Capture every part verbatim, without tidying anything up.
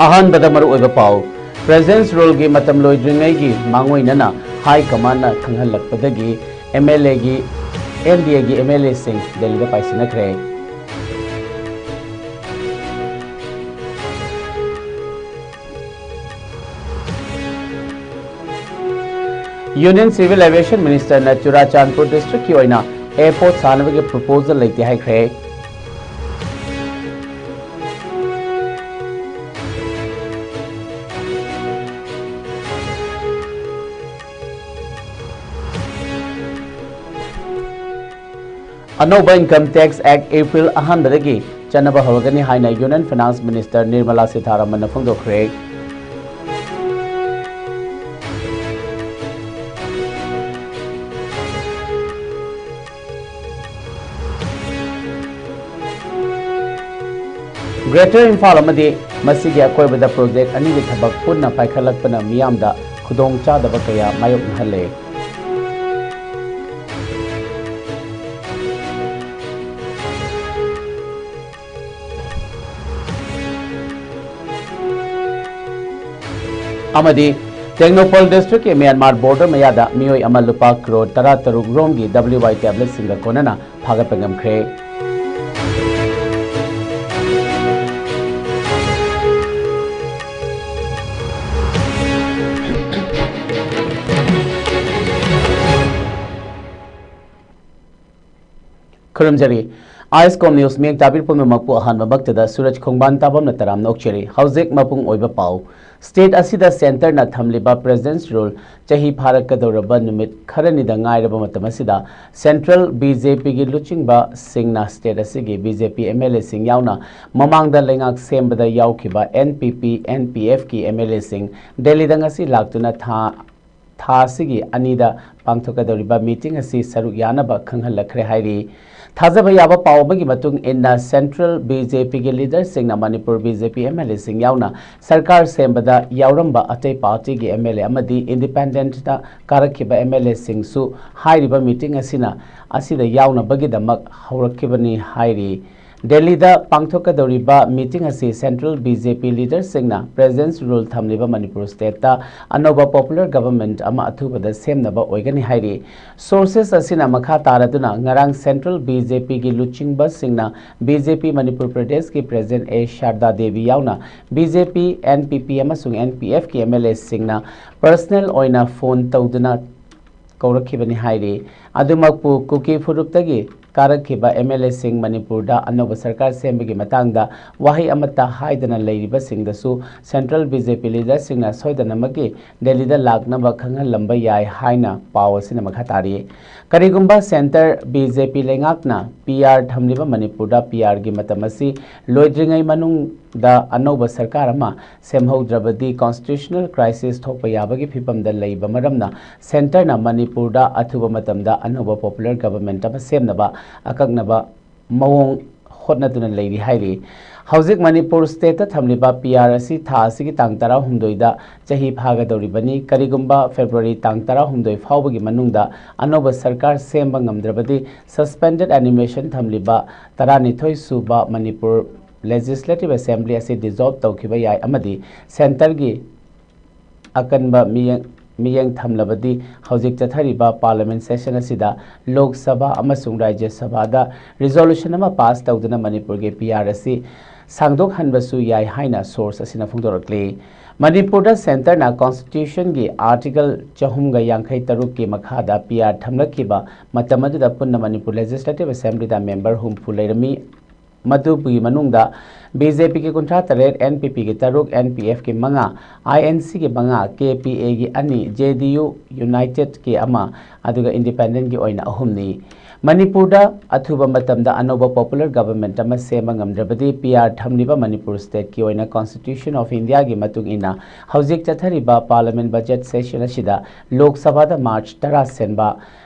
ꯑꯍꯥꯟꯕꯗ ꯃꯔꯨꯑꯣꯏꯕ ꯄꯥꯎ꯫ President's Rule ꯒꯤ ꯃꯇꯝ ꯂꯣꯏꯗ꯭ꯔꯤꯉꯩꯒꯤ ꯃꯥꯡꯑꯣꯏꯅꯅ High Command ꯅ ꯈꯪꯍꯜꯂꯛꯄꯗꯒꯤ MLA ꯒꯤ, NDA ꯒꯤ MLA ꯁꯤꯡ ꯗꯦꯜꯂꯤꯗ ꯄꯥꯏꯁꯤꯟꯅꯈ꯭ꯔꯦ꯫ Union Civil Aviation Minister ꯅ ꯆꯨꯔꯥꯆꯥꯟꯄꯨꯔ district ꯀꯤ ꯑꯣꯏꯅ airport ꯁꯥꯅꯕꯒꯤ proposal ꯂꯩꯇꯦ ꯍꯥꯏꯈ꯭ꯔꯦ꯫ ꯑꯅꯧꯕ Income Tax Act April ꯑꯍꯥꯟꯕꯗꯒꯤ ꯆꯠꯅꯕ ꯍꯧꯔꯒꯅꯤ ꯍꯥꯏꯅ Union Finance Minister ꯅꯤꯔꯃꯂꯥ ꯁꯤꯊꯥꯔꯥꯃꯟꯅ ꯐꯣꯡꯗꯣꯛꯈ꯭ꯔꯦ꯫ Greater ꯏꯝꯐꯥꯜ ꯑꯃꯗꯤ ꯃꯁꯤꯒꯤ ꯑꯀꯣꯏꯕꯗ project ꯑꯅꯤꯒꯤ ꯊꯕꯛ ꯄꯨꯟꯅ ꯄꯥꯏꯈꯠꯂꯛꯄꯅ ꯃꯤꯌꯥꯝꯗ ꯈꯨꯗꯣꯡꯆꯥꯗꯕ ꯀꯌꯥ ꯃꯥꯌꯣꯛꯅꯍꯜꯂꯦ꯫ ꯑꯃꯗꯤ ꯇꯦꯡꯅꯧꯄꯜ district ꯀꯤ ꯃ꯭ꯌꯥꯟꯃꯥꯔ border ꯃꯌꯥꯗ ꯃꯤꯑꯣꯏ ꯑꯃ ꯂꯨꯄꯥ ꯀ꯭ꯔꯣꯔ ꯇꯔꯥꯇꯔꯨꯛ ꯔꯣꯝꯒꯤ WY tablet ꯁꯤꯡꯒ ꯀꯣꯟꯅꯅ ꯐꯥꯒꯠꯄ ꯉꯝꯈ꯭ꯔꯦ꯫ ꯈꯨꯔꯨꯝꯖꯔꯤ꯫ ISCOM News ꯃꯤꯠꯌꯦꯡ ꯇꯥꯕꯤꯔꯤꯕ ꯄꯨꯝꯅꯃꯛꯄꯨ ꯑꯍꯥꯟꯕꯃꯛꯇꯗ ꯁꯨꯔꯖ ꯈꯣꯡꯕꯥꯟ ꯇꯥꯕꯝꯅ ꯇꯔꯥꯝꯅ ꯑꯣꯛꯆꯔꯤ꯫ ꯍꯧꯖꯤꯛ ꯃꯄꯨꯡ ꯑꯣꯏꯕ ꯄꯥꯎ꯫ State ꯑꯁꯤꯗ centre ꯅ ꯊꯝꯂꯤꯕ President's Rule ꯆꯍꯤ ꯐꯥꯔꯛꯀꯗꯧꯔꯕ ꯅꯨꯃꯤꯠ ꯈꯔꯅꯤꯗ ꯉꯥꯏꯔꯕ ꯃꯇꯝ ꯑꯁꯤꯗ central BJP ꯒꯤ ꯂꯨꯆꯤꯡꯕꯁꯤꯡꯅ state ꯑꯁꯤꯒꯤ BJP MLA ꯁꯤꯡ ꯌꯥꯎꯅ ꯃꯃꯥꯡꯗ ꯂꯩꯉꯥꯛ ꯁꯦꯝꯕꯗ ꯌꯥꯎꯈꯤꯕ NPP, NPF ꯀꯤ MLA ꯁꯤꯡ ꯗꯦꯜꯂꯤꯗ ꯉꯁꯤ ꯂꯥꯛꯇꯨꯅ ꯊꯥ ꯊꯥ ꯑꯁꯤꯒꯤ ꯑꯅꯤꯗ ꯄꯥꯡꯊꯣꯛꯀꯗꯧꯔꯤꯕ meeting ꯑꯁꯤ ꯁꯔꯨꯛ ꯌꯥꯅꯕ ꯈꯪꯍꯜꯂꯛꯈ꯭ꯔꯦ ꯍꯥꯏꯔꯤ꯫ ꯊꯥꯖꯕ ꯌꯥꯕ ꯄꯥꯎ ꯑꯃꯒꯤ ꯃꯇꯨꯡ ꯏꯟꯅ, central BJP ꯒꯤ leader ꯁꯤꯡꯅ ꯃꯅꯤꯄꯨꯔ BJP MLA ꯁꯤꯡ ꯌꯥꯎꯅ ꯁꯔꯀꯥꯔ ꯁꯦꯝꯕꯗ ꯌꯥꯎꯔꯝꯕ ꯑꯇꯩ party ꯒꯤ MLA ꯑꯃꯗꯤ independent ꯇ ꯀꯥꯔꯛꯈꯤꯕ MLA ꯁꯤꯡꯁꯨ ꯍꯥꯏꯔꯤꯕ meeting ꯑꯁꯤꯅ, ꯑꯁꯤꯗ ꯌꯥꯎꯅꯕꯒꯤꯗꯃꯛ ꯍꯧꯔꯛꯈꯤꯕꯅꯤ ꯍꯥꯏꯔꯤ꯫ ꯗꯦꯜꯂꯤꯗ ꯄꯥꯡꯊꯣꯛꯀꯗꯧꯔꯤꯕ ꯃꯤꯇꯤꯡ ꯑꯁꯤ ꯁꯦꯟꯇ꯭ꯔꯦꯜ ꯕꯤ ꯖꯦ ꯄꯤ ꯂꯤꯗꯔꯁꯤꯡꯅ ꯄ꯭ꯔꯦꯖꯦꯟꯁ ꯔꯨꯜ ꯊꯝꯂꯤꯕ ꯃꯅꯤꯄꯨꯔ ꯁ꯭ꯇꯦꯠꯇ ꯑꯅꯧꯕ ꯄꯣꯄꯨꯂꯔ ꯒꯚꯔꯟꯃꯦꯟꯠ ꯑꯃ ꯑꯊꯨꯕꯗ ꯁꯦꯝꯅꯕ ꯑꯣꯏꯒꯅꯤ ꯍꯥꯏꯔꯤ꯫ ꯁꯣꯔꯁꯦꯁ ꯑꯁꯤꯅ ꯃꯈꯥ ꯇꯥꯔꯗꯨꯅ ꯉꯔꯥꯡ ꯁꯦꯟꯇ꯭ꯔꯦꯜ ꯕꯤ ꯖꯦ ꯄꯤꯒꯤ ꯂꯨꯆꯤꯡꯕꯁꯤꯡꯅ ꯕꯤ ꯖꯦ ꯄꯤ ꯃꯅꯤꯄꯨꯔ ꯄ꯭ꯔꯗꯦꯁꯀꯤ ꯄ꯭ꯔꯦꯖꯤꯗꯦꯟꯠ ꯑꯦ ꯁꯥꯔꯗꯥ ꯗꯦꯕꯤ ꯌꯥꯎꯅ B J P, N P P ꯑꯃꯁꯨꯡ ꯑꯦꯟ ꯄꯤ ꯑꯦꯐꯀꯤ ꯑꯦꯝ ꯑꯦꯜ ꯑꯦꯁꯤꯡꯅ ꯄꯔꯁꯅꯦꯜ ꯑꯣꯏꯅ ꯐꯣꯟ ꯇꯧꯗꯨꯅ ꯀꯧꯔꯛꯈꯤꯕꯅꯤ ꯍꯥꯏꯔꯤ꯫ ꯑꯗꯨꯃꯛꯄꯨ ꯀꯨꯀꯤ ꯐꯨꯔꯨꯞꯇꯒꯤ ꯀꯥꯔꯛꯈꯤꯕ ꯑꯦꯝ ꯑꯦꯜ ꯑꯦꯁꯤꯡ ꯃꯅꯤꯄꯨꯔꯗ ꯑꯅꯧꯕ ꯁꯔꯀꯥꯔ ꯁꯦꯝꯕꯒꯤ ꯃꯇꯥꯡꯗ ꯋꯥꯍꯩ ꯑꯃꯠꯇ ꯍꯥꯏꯗꯅ ꯂꯩꯔꯤꯕꯁꯤꯡꯗꯁꯨ ꯁꯦꯟꯇ꯭ꯔꯦꯜ ꯕꯤ ꯖꯦ ꯄꯤ ꯂꯤꯗꯔꯁꯤꯡꯅ ꯁꯣꯏꯗꯅꯃꯛꯀꯤ ꯗꯦꯜꯂꯤꯗ ꯂꯥꯛꯅꯕ ꯈꯪꯍꯜꯂꯝꯕ ꯌꯥꯏ ꯍꯥꯏꯅ ꯄꯥꯎ ꯑꯁꯤꯅ ꯃꯈꯥ ꯇꯥꯔꯤ꯫ ꯀꯔꯤꯒꯨꯝꯕ ꯁꯦꯟꯇꯔ ꯕꯤ ꯖꯦ ꯄꯤ ꯂꯩꯉꯥꯛꯅ ꯄꯤ ꯑꯥꯔ ꯊꯝꯂꯤꯕ ꯃꯅꯤꯄꯨꯔꯗ ꯄꯤ ꯑꯥꯔꯒꯤ ꯃꯇꯝ ꯑꯁꯤ ꯂꯣꯏꯗ꯭ꯔꯤꯉꯩ ꯃꯅꯨꯡꯗ ꯑꯅꯧꯕ ꯁꯔꯀꯥꯔ ꯑꯃ ꯁꯦꯝꯍꯧꯗ꯭ꯔꯕꯗꯤ ꯀꯣꯟꯁꯇꯤꯇ꯭ꯌꯨꯁꯅꯦꯜ ꯀ꯭ꯔꯥꯏꯁꯤꯁ ꯊꯣꯛꯄ ꯌꯥꯕꯒꯤ ꯐꯤꯕꯝꯗ ꯂꯩꯕ ꯃꯔꯝꯅ ꯁꯦꯟꯇꯔꯅ ꯃꯅꯤꯄꯨꯔꯗ ꯑꯊꯨꯕ ꯃꯇꯝꯗ ꯑꯅꯧꯕ ꯄꯣꯄꯨꯂꯔ ꯒꯚꯔꯟꯃꯦꯟꯠ ꯑꯃ ꯁꯦꯝꯅꯕ ꯑꯀꯛꯅꯕ ꯃꯑꯣꯡ ꯍꯣꯠꯅꯗꯨꯅ ꯂꯩꯔꯤ ꯍꯥꯏꯔꯤ꯫ ꯍꯧꯖꯤꯛ ꯃꯅꯤꯄꯨꯔ ꯁ꯭ꯇꯦꯠꯇ ꯊꯝꯂꯤꯕ ꯄꯤ ꯑꯥꯔ ꯑꯁꯤ ꯊꯥ ꯑꯁꯤꯒꯤ ꯇꯥꯡ ꯇꯔꯥꯍꯨꯝꯗꯣꯏꯗ ꯆꯍꯤ ꯐꯥꯒꯗꯧꯔꯤꯕꯅꯤ꯫ ꯀꯔꯤꯒꯨꯝꯕ ꯐꯦꯕ꯭ꯔꯨꯋꯥꯔꯤ ꯇꯥꯡ ꯇꯔꯥꯍꯨꯝꯗꯣꯏ ꯐꯥꯎꯕꯒꯤ ꯃꯅꯨꯡꯗ ꯑꯅꯧꯕ ꯁꯔꯀꯥꯔ ꯁꯦꯝꯕ ꯉꯝꯗ꯭ꯔꯕꯗꯤ ꯁꯁꯄꯦꯟꯗꯦꯗ ꯑꯦꯅꯤꯃꯦꯁꯟ ꯊꯝꯂꯤꯕ ꯇꯔꯥꯅꯤꯊꯣꯏ ꯁꯨꯕ ꯃꯅꯤꯄꯨꯔ ꯂꯦꯖꯤꯁꯂꯦꯇꯤꯚ ꯑꯦꯁꯦꯝꯕ꯭ꯂꯤ ꯑꯁꯤ ꯗꯤꯖꯣꯜꯚ ꯇꯧꯈꯤꯕ ꯌꯥꯏ ꯑꯃꯗꯤ ꯁꯦꯟꯇꯔꯒꯤ ꯑꯀꯟꯕ ꯃꯤꯠꯌꯦꯡ, ꯃꯤꯠꯌꯦꯡ ꯊꯝꯂꯕꯗꯤ ꯍꯧꯖꯤꯛ ꯆꯠꯊꯔꯤꯕ ꯄꯥꯔꯂꯤꯌꯥꯃꯦꯟꯠ ꯁꯦꯁꯟ ꯑꯁꯤꯗ ꯂꯣꯛ ꯁꯚꯥ ꯑꯃꯁꯨꯡ ꯔꯥꯖ꯭ꯌ ꯁꯚꯥꯗ ꯔꯤꯖꯣꯂꯨꯁꯟ ꯑꯃ ꯄꯥꯁ ꯇꯧꯗꯨꯅ ꯃꯅꯤꯄꯨꯔꯒꯤ ꯄꯤ ꯑꯥꯔ ꯑꯁꯤ ꯁꯥꯡꯗꯣꯛꯍꯟꯕꯁꯨ ꯌꯥꯏ ꯍꯥꯏꯅ ꯁꯣꯔꯁ ꯑꯁꯤꯅ ꯐꯣꯡꯗꯣꯔꯛꯂꯤ꯫ ꯃꯅꯤꯄꯨꯔꯗ ꯁꯦꯟꯇꯔꯅ ꯀꯣꯟꯁꯇꯤꯇ꯭ꯌꯨꯁꯟꯒꯤ ꯑꯥꯔꯇꯤꯀꯜ ꯆꯍꯨꯝꯒ ꯌꯥꯡꯈꯩ ꯇꯔꯨꯛꯀꯤ ꯃꯈꯥꯗ ꯄꯤ ꯑꯥꯔ ꯊꯝꯂꯛꯈꯤꯕ ꯃꯇꯝ ꯑꯗꯨꯗ ꯄꯨꯟꯅ ꯃꯅꯤꯄꯨꯔ ꯂꯦꯖꯤꯁꯂꯦꯇꯤꯚ ꯑꯦꯁꯦꯝꯕ꯭ꯂꯤꯗ ꯃꯦꯝꯕꯔ ꯍꯨꯝꯐꯨ ꯂꯩꯔꯝꯃꯤ꯫ ꯃꯗꯨꯒꯤ ꯃꯅꯨꯡꯗ ꯕꯤ ꯖꯦ ꯄꯤꯒꯤ ꯀꯨꯟꯊ꯭ꯔꯥ ꯇꯔꯦꯠ, ꯑꯦꯟ ꯄꯤ ꯄꯤꯒꯤ ꯇꯔꯨꯛ, ꯑꯦꯟ ꯄꯤ ꯑꯦꯐꯀꯤ ꯃꯉꯥ, ꯑꯥꯏ ꯑꯦꯟ ꯁꯤꯒꯤ ꯃꯉꯥ, ꯀꯦ ꯄꯤ ꯑꯦꯒꯤ ꯑꯅꯤ, ꯖꯦ ꯗꯤ ꯌꯨ ꯌꯨꯅꯥꯏꯇꯦꯗꯀꯤ ꯑꯃ, ꯑꯗꯨꯒ ꯏꯟꯗꯤꯄꯦꯟꯗꯦꯟꯠꯀꯤ ꯑꯣꯏꯅ ꯑꯍꯨꯝꯅꯤ꯫ ꯃꯅꯤꯄꯨꯔꯗ ꯑꯊꯨꯕ ꯃꯇꯝꯗ ꯑꯅꯧꯕ ꯄꯣꯄꯨꯂꯔ ꯒꯚꯔꯟꯃꯦꯟꯠ ꯑꯃ ꯁꯦꯝꯕ ꯉꯝꯗ꯭ꯔꯕꯗꯤ ꯄꯤ ꯑꯥꯔ ꯊꯝꯂꯤꯕ ꯃꯅꯤꯄꯨꯔ ꯁ꯭ꯇꯦꯠꯀꯤ ꯑꯣꯏꯅ ꯀꯣꯟꯁꯇꯤꯇ꯭ꯌꯨꯁꯟ ꯑꯣꯐ ꯏꯟꯗꯤꯌꯥꯒꯤ ꯃꯇꯨꯡ ꯏꯟꯅ ꯍꯧꯖꯤꯛ ꯆꯠꯊꯔꯤꯕ ꯄꯥꯔꯂꯤꯌꯥꯃꯦꯟꯠ ꯕꯖꯦꯠ ꯁꯦꯁꯟ ꯑꯁꯤꯗ ꯂꯣꯛ ꯁꯚꯥꯗ ꯃꯥꯔꯆ ꯇꯔꯥ ꯁꯦꯟꯕ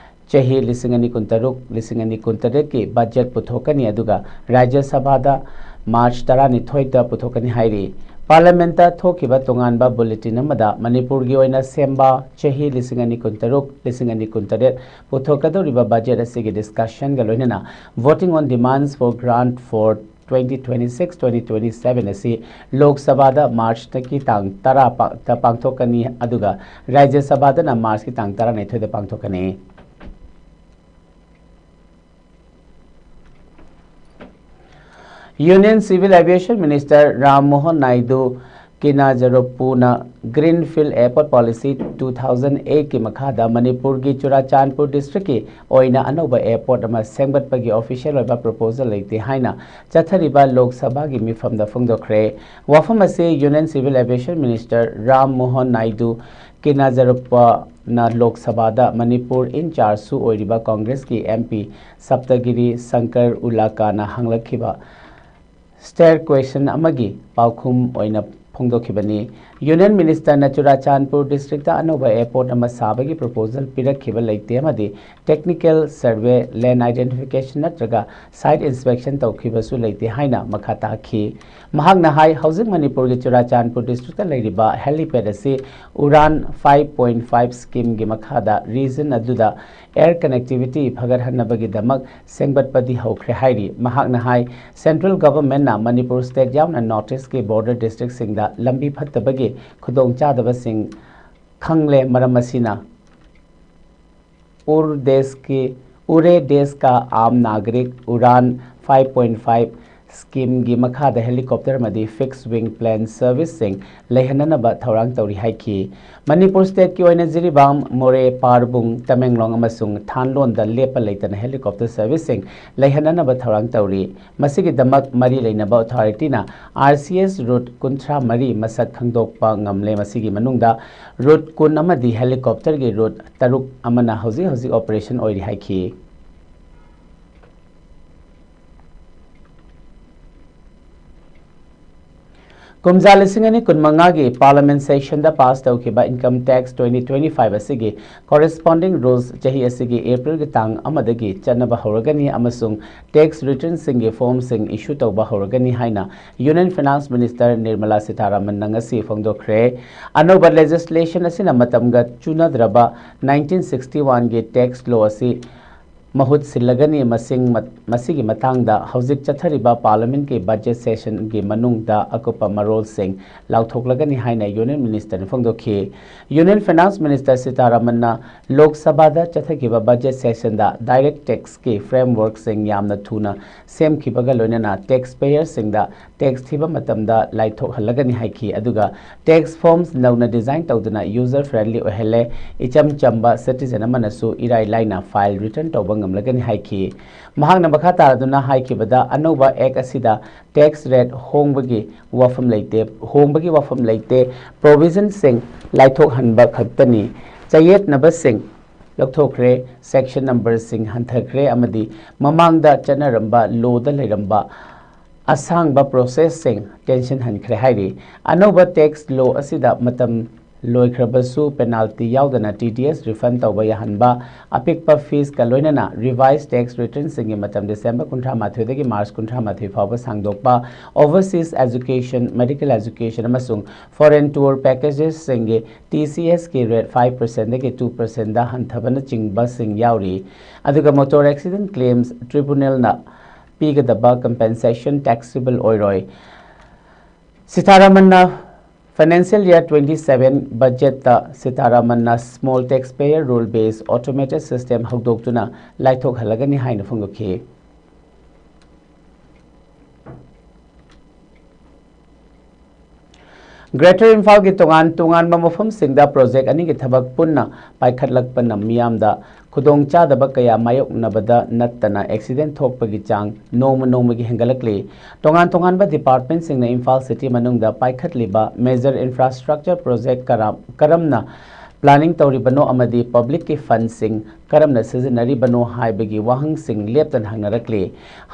ꯆꯍꯤ ꯂꯤꯁꯤꯡ ꯑꯅꯤ ꯀꯨꯟꯇꯔꯨꯛ, ꯂꯤꯁꯤꯡ ꯑꯅꯤ ꯀꯨꯟꯇꯔꯦꯠꯀꯤ ꯕꯖꯦꯠ ꯄꯨꯊꯣꯛꯀꯅꯤ, ꯑꯗꯨꯒ ꯔꯥꯖ꯭ꯌ ꯁꯚꯥꯗ ꯃꯥꯔꯆ ꯇꯔꯥꯅꯤꯊꯣꯏꯗ ꯄꯨꯊꯣꯛꯀꯅꯤ ꯍꯥꯏꯔꯤ꯫ ꯄꯥꯔꯂꯤꯌꯥꯃꯦꯟꯠꯇ ꯊꯣꯛꯈꯤꯕ ꯇꯣꯉꯥꯟꯕ ꯕꯨꯂꯦꯇꯤꯟ ꯑꯃꯗ ꯃꯅꯤꯄꯨꯔꯒꯤ ꯑꯣꯏꯅ ꯁꯦꯝꯕ ꯆꯍꯤ ꯂꯤꯁꯤꯡ ꯑꯅꯤ ꯀꯨꯟꯇꯔꯨꯛ, ꯂꯤꯁꯤꯡ ꯑꯅꯤ ꯀꯨꯟꯇꯔꯦꯠ ꯄꯨꯊꯣꯛꯀꯗꯧꯔꯤꯕ ꯕꯖꯦꯠ ꯑꯁꯤꯒꯤ ꯗꯤꯁꯀꯁꯟꯒ ꯂꯣꯏꯅꯅ Voting on Demands for Grant for twenty twenty-six twenty twenty-seven ꯑꯁꯤ ꯂꯣꯛ ꯁꯚꯥꯗ ꯃꯥꯔꯆꯇꯒꯤ ꯇꯥꯡ ꯇꯔꯥ ꯄꯥ-, ꯇ ꯄꯥꯡꯊꯣꯛꯀꯅꯤ, ꯑꯗꯨꯒ ꯔꯥꯖ꯭ꯌ ꯁꯚꯥꯗꯅ ꯃꯥꯔꯆꯀꯤ ꯇꯥꯡ ꯇꯔꯥꯅꯤꯊꯣꯏꯗ ꯄꯥꯡꯊꯣꯛꯀꯅꯤ꯫ Union Civil Aviation Minister Ram Mohan Naidu Kinajaruppuna Greenfield Airport Policy two thousand eight ꯀꯤ ꯃꯈꯥꯗ ꯃꯅꯤꯄꯨꯔꯒꯤ ꯆꯨꯔꯥꯆꯥꯟꯄꯨꯔ ꯗꯤꯁꯇ꯭ꯔꯤꯛꯀꯤ ꯑꯣꯏꯅ ꯑꯅꯧꯕ ꯑꯦꯌꯔꯄꯣꯔꯠ ꯑꯃ ꯁꯦꯝꯒꯠꯄꯒꯤ ꯑꯣꯐꯤꯁꯤꯌꯦꯜ ꯑꯣꯏꯕ ꯄ꯭ꯔꯣꯄꯣꯖꯦꯜ ꯂꯩꯇꯦ ꯍꯥꯏꯅ ꯆꯠꯊꯔꯤꯕ ꯂꯣꯛ ꯁꯚꯥꯒꯤ ꯃꯤꯐꯝꯗ ꯐꯣꯡꯗꯣꯛꯈ꯭ꯔꯦ꯫ ꯋꯥꯐꯝ ꯑꯁꯤ Union Civil Aviation Minister Ram Mohan Naidu Kinajaruppana ꯂꯣꯛ ꯁꯚꯥꯗ ꯃꯅꯤꯄꯨꯔ ꯏꯟꯆꯥꯔꯖꯁꯨ ꯑꯣꯏꯔꯤꯕ ꯀꯣꯡꯒ꯭ꯔꯦꯁꯀꯤ ꯑꯦꯝ ꯄꯤ ꯁꯞꯇꯒꯤꯔꯤ ꯁꯪꯀꯔ ꯎꯂꯥꯀꯥꯅ ꯍꯪꯂꯛꯈꯤꯕ ꯁ꯭ꯇꯦꯌꯔ ꯀ꯭ꯋꯦꯁꯟ ꯑꯃꯒꯤ ꯄꯥꯎꯈꯨꯝ ꯑꯣꯏꯅ ꯐꯣꯡꯗꯣꯛꯈꯤꯕꯅꯤ꯫ ꯌꯨꯅꯤꯌꯟ ꯃꯤꯅꯤꯁꯇꯔꯅ ꯆꯨꯔꯥꯆꯥꯟꯄꯨꯔ ꯗꯤꯁꯇ꯭ꯔꯤꯛꯇ ꯑꯅꯧꯕ ꯑꯦꯌꯔꯄꯣꯔꯠ ꯑꯃ ꯁꯥꯕꯒꯤ ꯄ꯭ꯔꯣꯄꯣꯖꯦꯜ ꯄꯤꯔꯛꯈꯤꯕ ꯂꯩꯇꯦ ꯑꯃꯗꯤ ꯇꯦꯛꯅꯤꯀꯦꯜ ꯁꯔꯚꯦ, ꯂꯦꯟ ꯑꯥꯏꯗꯦꯟꯇꯤꯐꯤꯀꯦꯁꯟ ꯅꯠꯇ꯭ꯔꯒ ꯁꯥꯏꯠ ꯏꯟꯁꯄꯦꯛꯁꯟ ꯇꯧꯈꯤꯕꯁꯨ ꯂꯩꯇꯦ ꯍꯥꯏꯅ ꯃꯈꯥ ꯇꯥꯈꯤ꯫ ꯃꯍꯥꯛꯅ ꯍꯥꯏ, ꯍꯧꯖꯤꯛ ꯃꯅꯤꯄꯨꯔꯒꯤ ꯆꯨꯔꯥꯆꯥꯟꯄꯨꯔ ꯗꯤꯁꯇ꯭ꯔꯤꯛꯇ ꯂꯩꯔꯤꯕ ꯍꯦꯂꯤꯄꯦꯗ ꯑꯁꯤ ꯎꯔꯥꯟ ꯐꯥꯏꯚ ꯄꯣꯏꯟꯠ ꯐꯥꯏꯚ ꯁ꯭ꯀꯤꯝꯒꯤ ꯃꯈꯥꯗ ꯔꯤꯖꯟ ꯑꯗꯨꯗ ꯑꯦꯌꯔ ꯀꯅꯦꯛꯇꯤꯚꯤꯇꯤ ꯐꯒꯠꯍꯟꯅꯕꯒꯤꯗꯃꯛ ꯁꯦꯝꯒꯠꯄꯗꯤ ꯍꯧꯈ꯭ꯔꯦ ꯍꯥꯏꯔꯤ꯫ ꯃꯍꯥꯛꯅ ꯍꯥꯏ, ꯁꯦꯟꯇ꯭ꯔꯦꯜ ꯒꯚꯔꯟꯃꯦꯟꯠꯅ ꯃꯅꯤꯄꯨꯔ ꯁ꯭ꯇꯦꯠ ꯌꯥꯎꯅ ꯅꯣꯔꯊ ꯏꯁ꯭ꯠꯀꯤ ꯕꯣꯔꯗꯔ ꯗꯤꯁꯇ꯭ꯔꯤꯛꯁꯤꯡꯗ ꯂꯝꯕꯤ ꯐꯠꯇꯕꯒꯤ ꯈꯨꯗꯣꯡꯆꯥꯗꯕꯁꯤꯡ ꯈꯪꯂꯦ꯫ ꯃꯔꯝ ꯑꯁꯤꯅ ꯎꯔ ꯗꯦꯁ ꯀꯤ, ꯎꯔꯦ ꯗꯦꯁ ꯀꯥ ꯑꯥꯝ ꯅꯥꯒꯔꯤꯛ ꯎꯔꯥꯟ ꯐꯥꯏꯚ ꯄꯣꯏꯟꯠ ꯐꯥꯏꯚ ꯁ꯭ꯀꯤꯝꯒꯤ ꯃꯈꯥꯗ ꯍꯦꯂꯤꯀꯣꯞꯇꯔ ꯑꯃꯗꯤ ꯐꯤꯛꯁ ꯋꯤꯡ ꯄ꯭ꯂꯦꯟ ꯁꯔꯚꯤꯁꯁꯤꯡ ꯂꯩꯍꯟꯅꯅꯕ ꯊꯧꯔꯥꯡ ꯇꯧꯔꯤ ꯍꯥꯏꯈꯤ꯫ ꯃꯅꯤꯄꯨꯔ ꯁ꯭ꯇꯦꯠꯀꯤ ꯑꯣꯏꯅ ꯖꯤꯔꯤꯕꯥꯝ, ꯃꯣꯔꯦ, ꯄꯥꯔꯕꯨꯡ, ꯇꯃꯦꯡꯂꯣꯡ ꯑꯃꯁꯨꯡ ꯊꯥꯟꯂꯣꯟꯗ ꯂꯦꯞꯄ ꯂꯩꯇꯅ ꯍꯦꯂꯤꯀꯣꯞꯇꯔ ꯁꯔꯚꯤꯁꯁꯤꯡ ꯂꯩꯍꯟꯅꯅꯕ ꯊꯧꯔꯥꯡ ꯇꯧꯔꯤ꯫ ꯃꯁꯤꯒꯤꯗꯃꯛ ꯃꯔꯤ ꯂꯩꯅꯕ ꯑꯣꯊꯣꯔꯤꯇꯤꯅ ꯑꯥꯔ ꯁꯤ ꯑꯦꯁ ꯔꯨꯠ ꯀꯨꯟꯊ꯭ꯔꯥ ꯃꯔꯤ ꯃꯁꯛ ꯈꯪꯗꯣꯛꯄ ꯉꯝꯂꯦ꯫ ꯃꯁꯤꯒꯤ ꯃꯅꯨꯡꯗ ꯔꯨꯠ ꯀꯨꯟ ꯑꯃꯗꯤ ꯍꯦꯂꯤꯀꯣꯞꯇꯔꯒꯤ ꯔꯨꯠ ꯇꯔꯨꯛ ꯑꯃꯅ ꯍꯧꯖꯤꯛ ꯍꯧꯖꯤꯛ ꯑꯣꯄꯔꯦꯁꯟ ꯑꯣꯏꯔꯤ ꯍꯥꯏꯈꯤ꯫ ꯀꯨꯝꯖꯥ ꯂꯤꯁꯤꯡ ꯑꯅꯤ ꯀꯨꯟꯃꯉꯥꯒꯤ Parliament sessionꯗ pass ꯇꯧꯈꯤꯕ Income Tax twenty twenty-five ꯑꯁꯤꯒꯤ corresponding rules ꯆꯍꯤ ꯑꯁꯤꯒꯤ Aprilꯒꯤ ꯇꯥꯡ ꯑꯃꯗꯒꯤ ꯆꯠꯅꯕ ꯍꯧꯔꯒꯅꯤ ꯑꯃꯁꯨꯡ tax returnꯁꯤꯡꯒꯤ formꯁꯤꯡ issue ꯇꯧꯕ ꯍꯧꯔꯒꯅꯤ ꯍꯥꯏꯅ Union Finance Minister Nirmala Sitharamanꯅ ꯉꯁꯤ ꯐꯣꯡꯗꯣꯛꯈ꯭ꯔꯦ꯫ ꯑꯅꯧꯕ legislation ꯑꯁꯤꯅ ꯃꯇꯝꯒ ꯆꯨꯅꯗ꯭ꯔꯕ nineteen sixty-oneꯒꯤ tax law ꯑꯁꯤ ꯃꯍꯨꯠ ꯁꯤꯜꯂꯒꯅꯤ꯫ ꯃꯁꯤꯡ-, ꯃꯁꯤꯒꯤ ꯃꯇꯥꯡꯗ ꯍꯧꯖꯤꯛ ꯆꯠꯊꯔꯤꯕ Parliamentꯀꯤ budget sessionꯒꯤ ꯃꯅꯨꯡꯗ ꯑꯀꯨꯞꯄ ꯃꯔꯣꯜꯁꯤꯡ ꯂꯥꯎꯊꯣꯛꯂꯒꯅꯤ ꯍꯥꯏꯅ Union Ministerꯅ ꯐꯣꯡꯗꯣꯛꯈꯤ꯫ Union Finance Minister ꯁꯤꯇꯥꯔꯥꯃꯟꯅ ꯂꯣꯛ ꯁꯚꯥꯗ ꯆꯠꯊꯈꯤꯕ budget sessionꯗ direct taxꯀꯤ frameworkꯁꯤꯡ ꯌꯥꯝꯅ ꯊꯨꯅ ꯁꯦꯝꯈꯤꯕꯒ ꯂꯣꯏꯅꯅ tax payerꯁꯤꯡꯗ tax ꯊꯤꯕ ꯃꯇꯝꯗ ꯂꯥꯏꯊꯣꯛꯍꯜꯂꯒꯅꯤ ꯍꯥꯏꯈꯤ꯫ ꯑꯗꯨꯒ tax forms ꯅꯧꯅ design ꯇꯧꯗꯨꯅ user friendly ꯑꯣꯏꯍꯜꯂꯦ꯫ ꯏꯆꯝ ꯆꯝꯕ citizen ꯑꯃꯅꯁꯨ ꯏꯔꯥꯏ ꯂꯥꯏꯅ file return ꯇꯧꯕ ꯉꯝꯂꯒꯅꯤ ꯍꯥꯏꯈꯤ꯫ ꯃꯍꯥꯛꯅ ꯃꯈꯥ ꯇꯥꯔꯗꯨꯅ ꯍꯥꯏꯈꯤꯕꯗ, ꯑꯅꯧꯕ act ꯑꯁꯤꯗ tax rate ꯍꯣꯡꯕꯒꯤ ꯋꯥꯐꯝ ꯂꯩꯇꯦ, ꯍꯣꯡꯕꯒꯤ ꯋꯥꯐꯝ ꯂꯩꯇꯦ, provisionꯁꯤꯡ ꯂꯥꯏꯊꯣꯛꯍꯟꯕ ꯈꯛꯇꯅꯤ꯫ ꯆꯌꯦꯠꯅꯕꯁꯤꯡ ꯂꯧꯊꯣꯛꯈ꯭ꯔꯦ, section numberꯁꯤꯡ ꯍꯟꯊꯈ꯭ꯔꯦ ꯑꯃꯗꯤ ꯃꯃꯥꯡꯗ ꯆꯠꯅꯔꯝꯕ lawꯗ ꯂꯩꯔꯝꯕ ꯑꯁꯥꯡꯕ processꯁꯤꯡ ꯇꯦꯟꯁꯤꯟꯍꯟꯈ꯭ꯔꯦ ꯍꯥꯏꯔꯤ꯫ ꯑꯅꯧꯕ tax law ꯑꯁꯤꯗ ꯃꯇꯝ ꯂꯣꯏꯈ꯭ꯔꯕꯁꯨ penalty ꯌꯥꯎꯗꯅ T D S refund ꯇꯧꯕ ꯌꯥꯍꯟꯕ, ꯑꯄꯤꯛꯄ feesꯀ ꯂꯣꯏꯅꯅ revised tax returnꯁꯤꯡꯒꯤ ꯃꯇꯝ December ꯀꯨꯟꯊ꯭ꯔꯥ ꯃꯥꯊꯣꯏꯗꯒꯤ March ꯀꯨꯟꯊ꯭ꯔꯥ ꯃꯥꯊꯣꯏ ꯐꯥꯎꯕ ꯁꯥꯡꯗꯣꯛꯄ, overseas education, medical education ꯑꯃꯁꯨꯡ foreign tour packagesꯁꯤꯡꯒꯤ T C Sꯀꯤ rate five percentꯗꯒꯤ two percentꯗ ꯍꯟꯊꯕꯅꯆꯤꯡꯕꯁꯤꯡ ꯌꯥꯎꯔꯤ꯫ ꯑꯗꯨꯒ motor accident claims tribunalꯅ ꯄꯤꯒꯗꯕ compensation taxable ꯑꯣꯏꯔꯣꯏ꯫ ꯁꯤꯇꯥꯔꯥꯃꯟꯅ financial year twenty-seven budgetꯇ ꯁꯤꯇꯥꯔꯥꯃꯟꯅ small taxpayer rule based automated system ꯍꯧꯗꯣꯛꯇꯨꯅ ꯂꯥꯏꯊꯣꯛꯍꯜꯂꯒꯅꯤ ꯍꯥꯏꯅ ꯐꯣꯡꯗꯣꯛꯈꯤ꯫ Greater ꯏꯝꯐꯥꯜꯒꯤ ꯇꯣꯉꯥꯟ ꯇꯣꯉꯥꯟꯕ ꯃꯐꯝꯁꯤꯡꯗ project ꯑꯅꯤꯒꯤ ꯊꯕꯛ ꯄꯨꯟꯅ ꯄꯥꯏꯈꯠꯂꯛꯄꯅ ꯃꯤꯌꯥꯝꯗ ꯈꯨꯗꯣꯡꯆꯥꯗꯕ ꯀꯌꯥ ꯃꯥꯌꯣꯛꯅꯕꯗ ꯅꯠꯇꯅ accident ꯊꯣꯛꯄꯒꯤ ꯆꯥꯡ ꯅꯣꯡꯃ ꯅꯣꯡꯃꯒꯤ ꯍꯦꯟꯒꯠꯂꯛꯂꯤ꯫ ꯇꯣꯉꯥꯟ ꯇꯣꯉꯥꯟꯕ departmentꯁꯤꯡꯅ ꯏꯝꯐꯥꯜ city ꯃꯅꯨꯡꯗ ꯄꯥꯏꯈꯠꯂꯤꯕ major infrastructure project ꯀꯔꯝ-, ꯀꯔꯝꯅ planning ꯇꯧꯔꯤꯕꯅꯣ ꯑꯃꯗꯤ ꯄꯕ꯭ꯂꯤꯛꯀꯤ ꯐꯟꯁꯤꯡ ꯀꯔꯝꯅ ꯁꯤꯖꯤꯟꯅꯔꯤꯕꯅꯣ ꯍꯥꯏꯕꯒꯤ ꯋꯥꯍꯪꯁꯤꯡ ꯂꯦꯞꯇꯅ ꯍꯪꯅꯔꯛꯂꯤ꯫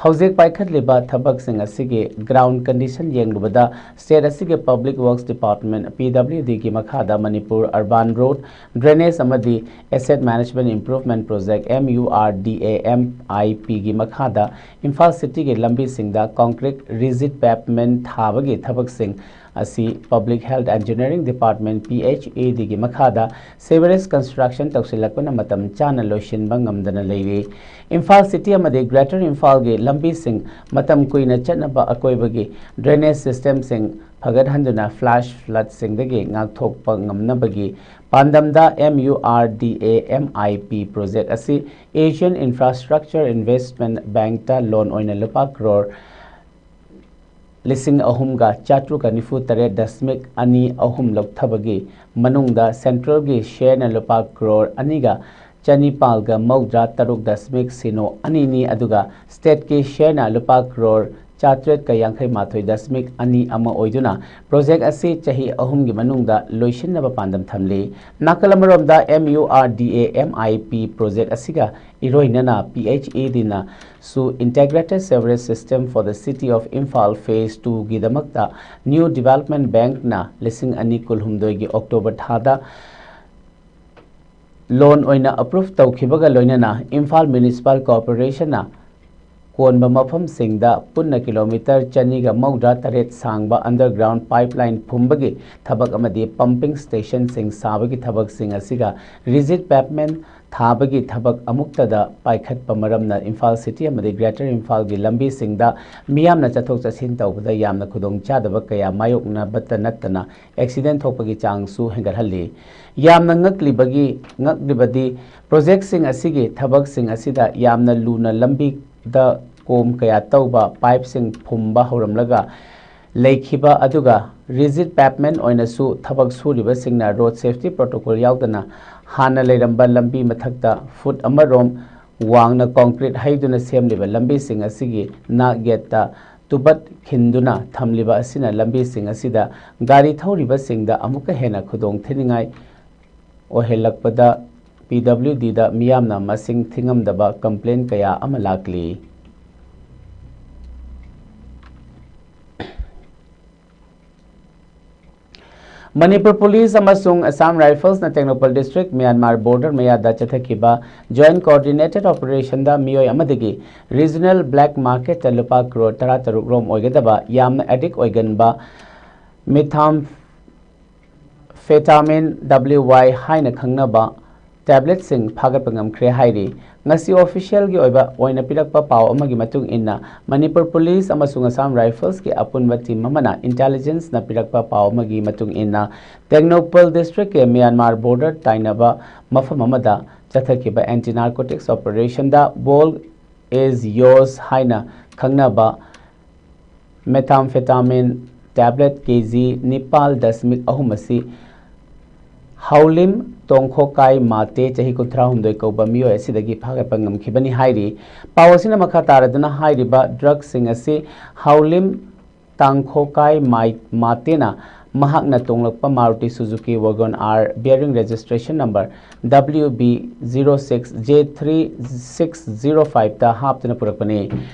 ꯍꯧꯖꯤꯛ ꯄꯥꯏꯈꯠꯂꯤꯕ ꯊꯕꯛꯁꯤꯡ ꯑꯁꯤꯒꯤ ꯒ꯭ꯔꯥꯎꯟ ꯀꯟꯗꯤꯁꯟ ꯌꯦꯡꯂꯨꯕꯗ, ꯁ꯭ꯇꯦꯠ ꯑꯁꯤꯒꯤ public works department, P W ꯗꯤꯒꯤ ꯃꯈꯥꯗ ꯃꯅꯤꯄꯨꯔ ꯑꯔꯕꯥꯟ ꯔꯣꯗ, ꯗ꯭ꯔꯦꯅꯦꯖ ꯑꯃꯗꯤ asset management improvement project, M U R D A M I ꯄꯤꯒꯤ ꯃꯈꯥꯗ ꯏꯝꯐꯥꯜ ꯁꯤꯇꯤꯒꯤ ꯂꯝꯕꯤꯁꯤꯡꯗ ꯀꯣꯟꯀ꯭ꯔꯤꯠ ꯔꯤꯖꯤꯠ ꯄꯦꯚꯃꯦꯟꯠ ꯊꯥꯕꯒꯤ ꯊꯕꯛꯁꯤꯡ ꯑꯁꯤ public health engineering department, P H E ꯗꯤꯒꯤ ꯃꯈꯥꯗ ꯁꯤꯋꯔꯦꯖ ꯀꯟꯁꯇ꯭ꯔꯛꯁꯟ ꯇꯧꯁꯤꯜꯂꯛꯄꯅ ꯃꯇꯝ ꯆꯥꯅ ꯂꯣꯏꯁꯤꯟꯕ ꯉꯝꯗꯅ ꯂꯩꯔꯤ꯫ ꯏꯝꯐꯥꯜ ꯁꯤꯇꯤ ꯑꯃꯗꯤ ꯒ꯭ꯔꯦꯇꯔ ꯏꯝꯐꯥꯜꯒꯤ ꯂꯝꯕꯤꯁꯤꯡ ꯃꯇꯝ ꯀꯨꯏꯅ ꯆꯠꯅꯕ ꯑꯀꯣꯏꯕꯒꯤ ꯗ꯭ꯔꯦꯅꯦꯖ ꯁꯤꯁꯇꯦꯝꯁꯤꯡ ꯐꯒꯠꯍꯟꯗꯨꯅ ꯐ꯭ꯂꯥꯁ ꯐ꯭ꯂꯗꯁꯤꯡꯗꯒꯤ ꯉꯥꯛꯊꯣꯛꯄ ꯉꯝꯅꯕꯒꯤ ꯄꯥꯟꯗꯝꯗ M U R D A M I P project ꯑꯁꯤ ꯑꯦꯁꯤꯌꯥꯟ ꯏꯟꯐ꯭ꯔꯥꯁ꯭ꯇ꯭ꯔꯛꯆꯔ ꯏꯟꯚꯦꯁ꯭ꯠꯃꯦꯟꯠ ꯕꯦꯡꯛꯇ ꯂꯣꯟ ꯑꯣꯏꯅ ꯂꯨꯄꯥ ꯀ꯭ꯔꯣꯔ ꯂꯤꯁꯤꯡ ꯑꯍꯨꯝꯒ ꯆꯥꯇ꯭ꯔꯨꯛꯀ ꯅꯤꯐꯨ ꯇꯔꯦꯠ ꯗꯁꯃꯤꯛ ꯑꯅꯤ ꯑꯍꯨꯝ ꯂꯧꯊꯕꯒꯤ ꯃꯅꯨꯡꯗ ꯁꯦꯟꯇ꯭ꯔꯦꯜꯒꯤ ꯁꯤꯌꯔꯅ ꯂꯨꯄꯥ ꯀ꯭ꯔꯣꯔ ꯑꯅꯤꯒ ꯆꯅꯤꯄꯥꯜꯒ ꯃꯧꯗ꯭ꯔꯥ ꯇꯔꯨꯛ ꯗꯁꯃꯤꯛ ꯁꯤꯅꯣ ꯑꯅꯤꯅꯤ, ꯑꯗꯨꯒ ꯁ꯭ꯇꯦꯠꯀꯤ ꯁꯤꯌꯔꯅ ꯂꯨꯄꯥ ꯀ꯭ꯔꯣꯔ ꯆꯥꯇ꯭ꯔꯦꯠꯀ ꯌꯥꯡꯈꯩ ꯃꯥꯊꯣꯏ ꯗꯁꯃꯤꯛ ꯑꯅꯤ ꯑꯃ ꯑꯣꯏꯗꯨꯅ ꯄ꯭ꯔꯣꯖꯦꯛ ꯑꯁꯤ ꯆꯍꯤ ꯑꯍꯨꯝꯒꯤ ꯃꯅꯨꯡꯗ ꯂꯣꯏꯁꯤꯟꯅꯕ ꯄꯥꯟꯗꯝ ꯊꯝꯂꯤ꯫ ꯅꯥꯀꯜ ꯑꯃꯔꯣꯝꯗ, M U R D A M I P project ꯑꯁꯤꯒ ꯏꯔꯣꯏꯅꯅ ꯄꯤ ꯑꯩꯆ ꯏ ꯗꯤꯅꯁꯨ Integrated Sewerage System for the City of Imphal Phase ꯇꯨꯒꯤꯗꯃꯛꯇ ꯅ꯭ꯌꯨ ꯗꯤꯚꯦꯂꯞꯃꯦꯟꯠ ꯕꯦꯡꯛꯅ ꯂꯤꯁꯤꯡ ꯑꯅꯤ ꯀꯨꯟꯍꯨꯝꯗꯣꯏꯒꯤ ꯑꯣꯛꯇꯣꯕꯔ ꯊꯥꯗ ꯂꯣꯟ ꯑꯣꯏꯅ ꯑꯦꯄ꯭ꯔꯨꯚ ꯇꯧꯈꯤꯕꯒ ꯂꯣꯏꯅꯅ ꯏꯝꯐꯥꯜ ꯃ꯭ꯌꯨꯅꯤꯁꯤꯄꯥꯜ ꯀꯣꯔꯄꯣꯔꯦꯁꯟꯅ ꯀꯣꯟꯕ ꯃꯐꯝꯁꯤꯡꯗ ꯄꯨꯟꯅ ꯀꯤꯂꯣꯃꯤꯇꯔ ꯆꯅꯤꯒ ꯃꯧꯗ꯭ꯔꯥ ꯇꯔꯦꯠ ꯁꯥꯡꯕ ꯑꯟꯗꯔꯒ꯭ꯔꯥꯎꯟ ꯄꯥꯏꯞꯂꯥꯏꯟ ꯐꯨꯝꯕꯒꯤ ꯊꯕꯛ ꯑꯃꯗꯤ ꯄꯝꯄꯤꯡ ꯁ꯭ꯇꯦꯁꯟꯁꯤꯡ ꯁꯥꯕꯒꯤ ꯊꯕꯛꯁꯤꯡ ꯑꯁꯤꯒ ꯔꯤꯖꯤꯠ ꯄꯦꯚꯃꯦꯟꯠ ꯊꯥꯕꯒꯤ ꯊꯕꯛ ꯑꯃꯨꯛꯇꯗ ꯄꯥꯏꯈꯠꯄ ꯃꯔꯝꯅ ꯏꯝꯐꯥꯜ ꯁꯤꯇꯤ ꯑꯃꯗꯤ ꯒ꯭ꯔꯦꯇꯔ ꯏꯝꯐꯥꯜꯒꯤ ꯂꯝꯕꯤꯁꯤꯡꯗ ꯃꯤꯌꯥꯝꯅ ꯆꯠꯊꯣꯛ ꯆꯠꯁꯤꯟ ꯇꯧꯕꯗ ꯌꯥꯝꯅ ꯈꯨꯗꯣꯡꯆꯥꯗꯕ ꯀꯌꯥ ꯃꯥꯌꯣꯛꯅꯕꯇ ꯅꯠꯇꯅ ꯑꯦꯛꯁꯤꯗꯦꯟꯠ ꯊꯣꯛꯄꯒꯤ ꯆꯥꯡꯁꯨ ꯍꯦꯟꯒꯠꯍꯜꯂꯤ꯫ ꯌꯥꯝꯅ ꯉꯛꯂꯤꯕꯒꯤ, ꯉꯛꯂꯤꯕꯗꯤ ꯄ꯭ꯔꯣꯖꯦꯛꯁꯤꯡ ꯑꯁꯤꯒꯤ ꯊꯕꯛꯁꯤꯡ ꯑꯁꯤꯗ ꯌꯥꯝꯅ ꯂꯨꯅ ꯂꯝꯕꯤꯗ ꯀꯣꯝ ꯀꯌꯥ ꯇꯧꯕ ꯄꯥꯏꯞꯁꯤꯡ ꯐꯨꯝꯕ ꯍꯧꯔꯝꯂꯒ ꯂꯩꯈꯤꯕ, ꯑꯗꯨꯒ ꯔꯤꯖꯤꯠ ꯄꯦꯚꯃꯦꯟꯠ ꯑꯣꯏꯅꯁꯨ ꯊꯕꯛ ꯁꯨꯔꯤꯕꯁꯤꯡꯅ ꯔꯣꯗ ꯁꯦꯐꯇꯤ ꯄ꯭ꯔꯣꯇꯣꯀꯣꯜ ꯌꯥꯎꯗꯅ ꯍꯥꯟꯅ ꯂꯩꯔꯝꯕ ꯂꯝꯕꯤ ꯃꯊꯛꯇ ꯐꯨꯠ ꯑꯃꯔꯣꯝ ꯋꯥꯡꯅ ꯀꯣꯟꯀ꯭ꯔꯤꯠ ꯍꯩꯗꯨꯅ ꯁꯦꯝꯂꯤꯕ ꯂꯝꯕꯤꯁꯤꯡ ꯑꯁꯤꯒꯤ ꯅꯥꯛ ꯌꯦꯠꯇ ꯇꯨꯕꯠ ꯈꯤꯟꯗꯨꯅ ꯊꯝꯂꯤꯕ ꯑꯁꯤꯅ ꯂꯝꯕꯤꯁꯤꯡ ꯑꯁꯤꯗ ꯒꯥꯔꯤ ꯊꯧꯔꯤꯕꯁꯤꯡꯗ ꯑꯃꯨꯛꯀ ꯍꯦꯟꯅ ꯈꯨꯗꯣꯡ ꯊꯤꯅꯤꯡꯉꯥꯏ ꯑꯣꯏꯍꯜꯂꯛꯄꯗ ꯄꯤ ꯗꯕ꯭ꯂꯤꯎ ꯗꯤꯗ ꯃꯤꯌꯥꯝꯅ ꯃꯁꯤꯡ ꯊꯤꯉꯝꯗꯕ complaint ꯀꯌꯥ ꯑꯃ ꯂꯥꯛꯂꯤ꯫ ꯃꯅꯤꯄꯨꯔ ꯄꯨꯂꯤꯁ ꯑꯃꯁꯨꯡ ꯑꯁꯥꯝ ꯔꯥꯏꯐꯜꯁꯅ ꯇꯦꯡꯅꯧꯄꯜ ꯗꯤꯁꯇ꯭ꯔꯤꯛ ꯃ꯭ꯌꯥꯟꯃꯥꯔ ꯕꯣꯔꯗꯔ ꯃꯌꯥꯗ ꯆꯠꯊꯈꯤꯕ joint coordinated operationꯗ ꯃꯤꯑꯣꯏ ꯑꯃꯗꯒꯤ regional black marketꯇ ꯂꯨꯄꯥ ꯀ꯭ꯔꯣꯔ ꯇꯔꯥꯇꯔꯨꯛ ꯔꯣꯝ ꯑꯣꯏꯒꯗꯕ ꯌꯥꯝꯅ addict ꯑꯣꯏꯒꯟꯕ methamphetamine W Y ꯍꯥꯏꯅ ꯈꯪꯅꯕ tabletꯁꯤꯡ ꯐꯥꯒꯠꯄ ꯉꯝꯈ꯭ꯔꯦ ꯍꯥꯏꯔꯤ꯫ ꯉꯁꯤ officialꯒꯤ ꯑꯣꯏꯕ ꯑꯣꯏꯅ ꯄꯤꯔꯛꯄ ꯄꯥꯎ ꯑꯃꯒꯤ ꯃꯇꯨꯡ ꯏꯟꯅ, ꯃꯅꯤꯄꯨꯔ ꯄꯨꯂꯤꯁ ꯑꯃꯁꯨꯡ ꯑꯁꯥꯝ ꯔꯥꯏꯐꯜꯁꯀꯤ ꯑꯄꯨꯟꯕ team ꯑꯃꯅ intelligenceꯅ ꯄꯤꯔꯛꯄ ꯄꯥꯎ ꯑꯃꯒꯤ ꯃꯇꯨꯡ ꯏꯟꯅ, ꯇꯦꯡꯅꯧꯄꯜ ꯗꯤꯁꯇ꯭ꯔꯤꯛꯀꯤ ꯃ꯭ꯌꯥꯟꯃꯥꯔ ꯕꯣꯔꯗꯔ ꯇꯥꯏꯅꯕ ꯃꯐꯝ ꯑꯃꯗ ꯆꯠꯊꯈꯤꯕ anti narcotics operationꯗ Ball is Yours ꯍꯥꯏꯅ ꯈꯪꯅꯕ methamphetamine tablet K G ꯅꯤꯄꯥꯜ ꯗꯁꯃꯤꯛ ꯑꯍꯨꯝ ꯑꯁꯤ ꯍꯥꯎꯂꯤꯝ ꯇꯣꯡꯈꯣꯀꯥꯏ ꯃꯥꯇꯦ, ꯆꯍꯤ ꯀꯨꯟꯊ꯭ꯔꯥꯍꯨꯝꯗꯣꯏ ꯀꯧꯕ ꯃꯤꯑꯣꯏ ꯑꯁꯤꯗꯒꯤ ꯐꯥꯒꯠꯄ ꯉꯝꯈꯤꯕꯅꯤ ꯍꯥꯏꯔꯤ꯫ ꯄꯥꯎ ꯑꯁꯤꯅ ꯃꯈꯥ ꯇꯥꯔꯗꯨꯅ ꯍꯥꯏꯔꯤꯕ drugꯁꯤꯡ ꯑꯁꯤ ꯍꯥꯎꯂꯤꯝ ꯇꯥꯡꯈꯣꯀꯥꯏ ꯃꯥꯏ-, ꯃꯥꯇꯦꯅ ꯃꯍꯥꯛꯅ ꯇꯣꯡꯂꯛꯄ Maruti Suzuki WagonR bearing registration number W B zero six J three six zero fiveꯇ ꯍꯥꯞꯇꯨꯅ ꯄꯨꯔꯛꯄꯅꯤ꯫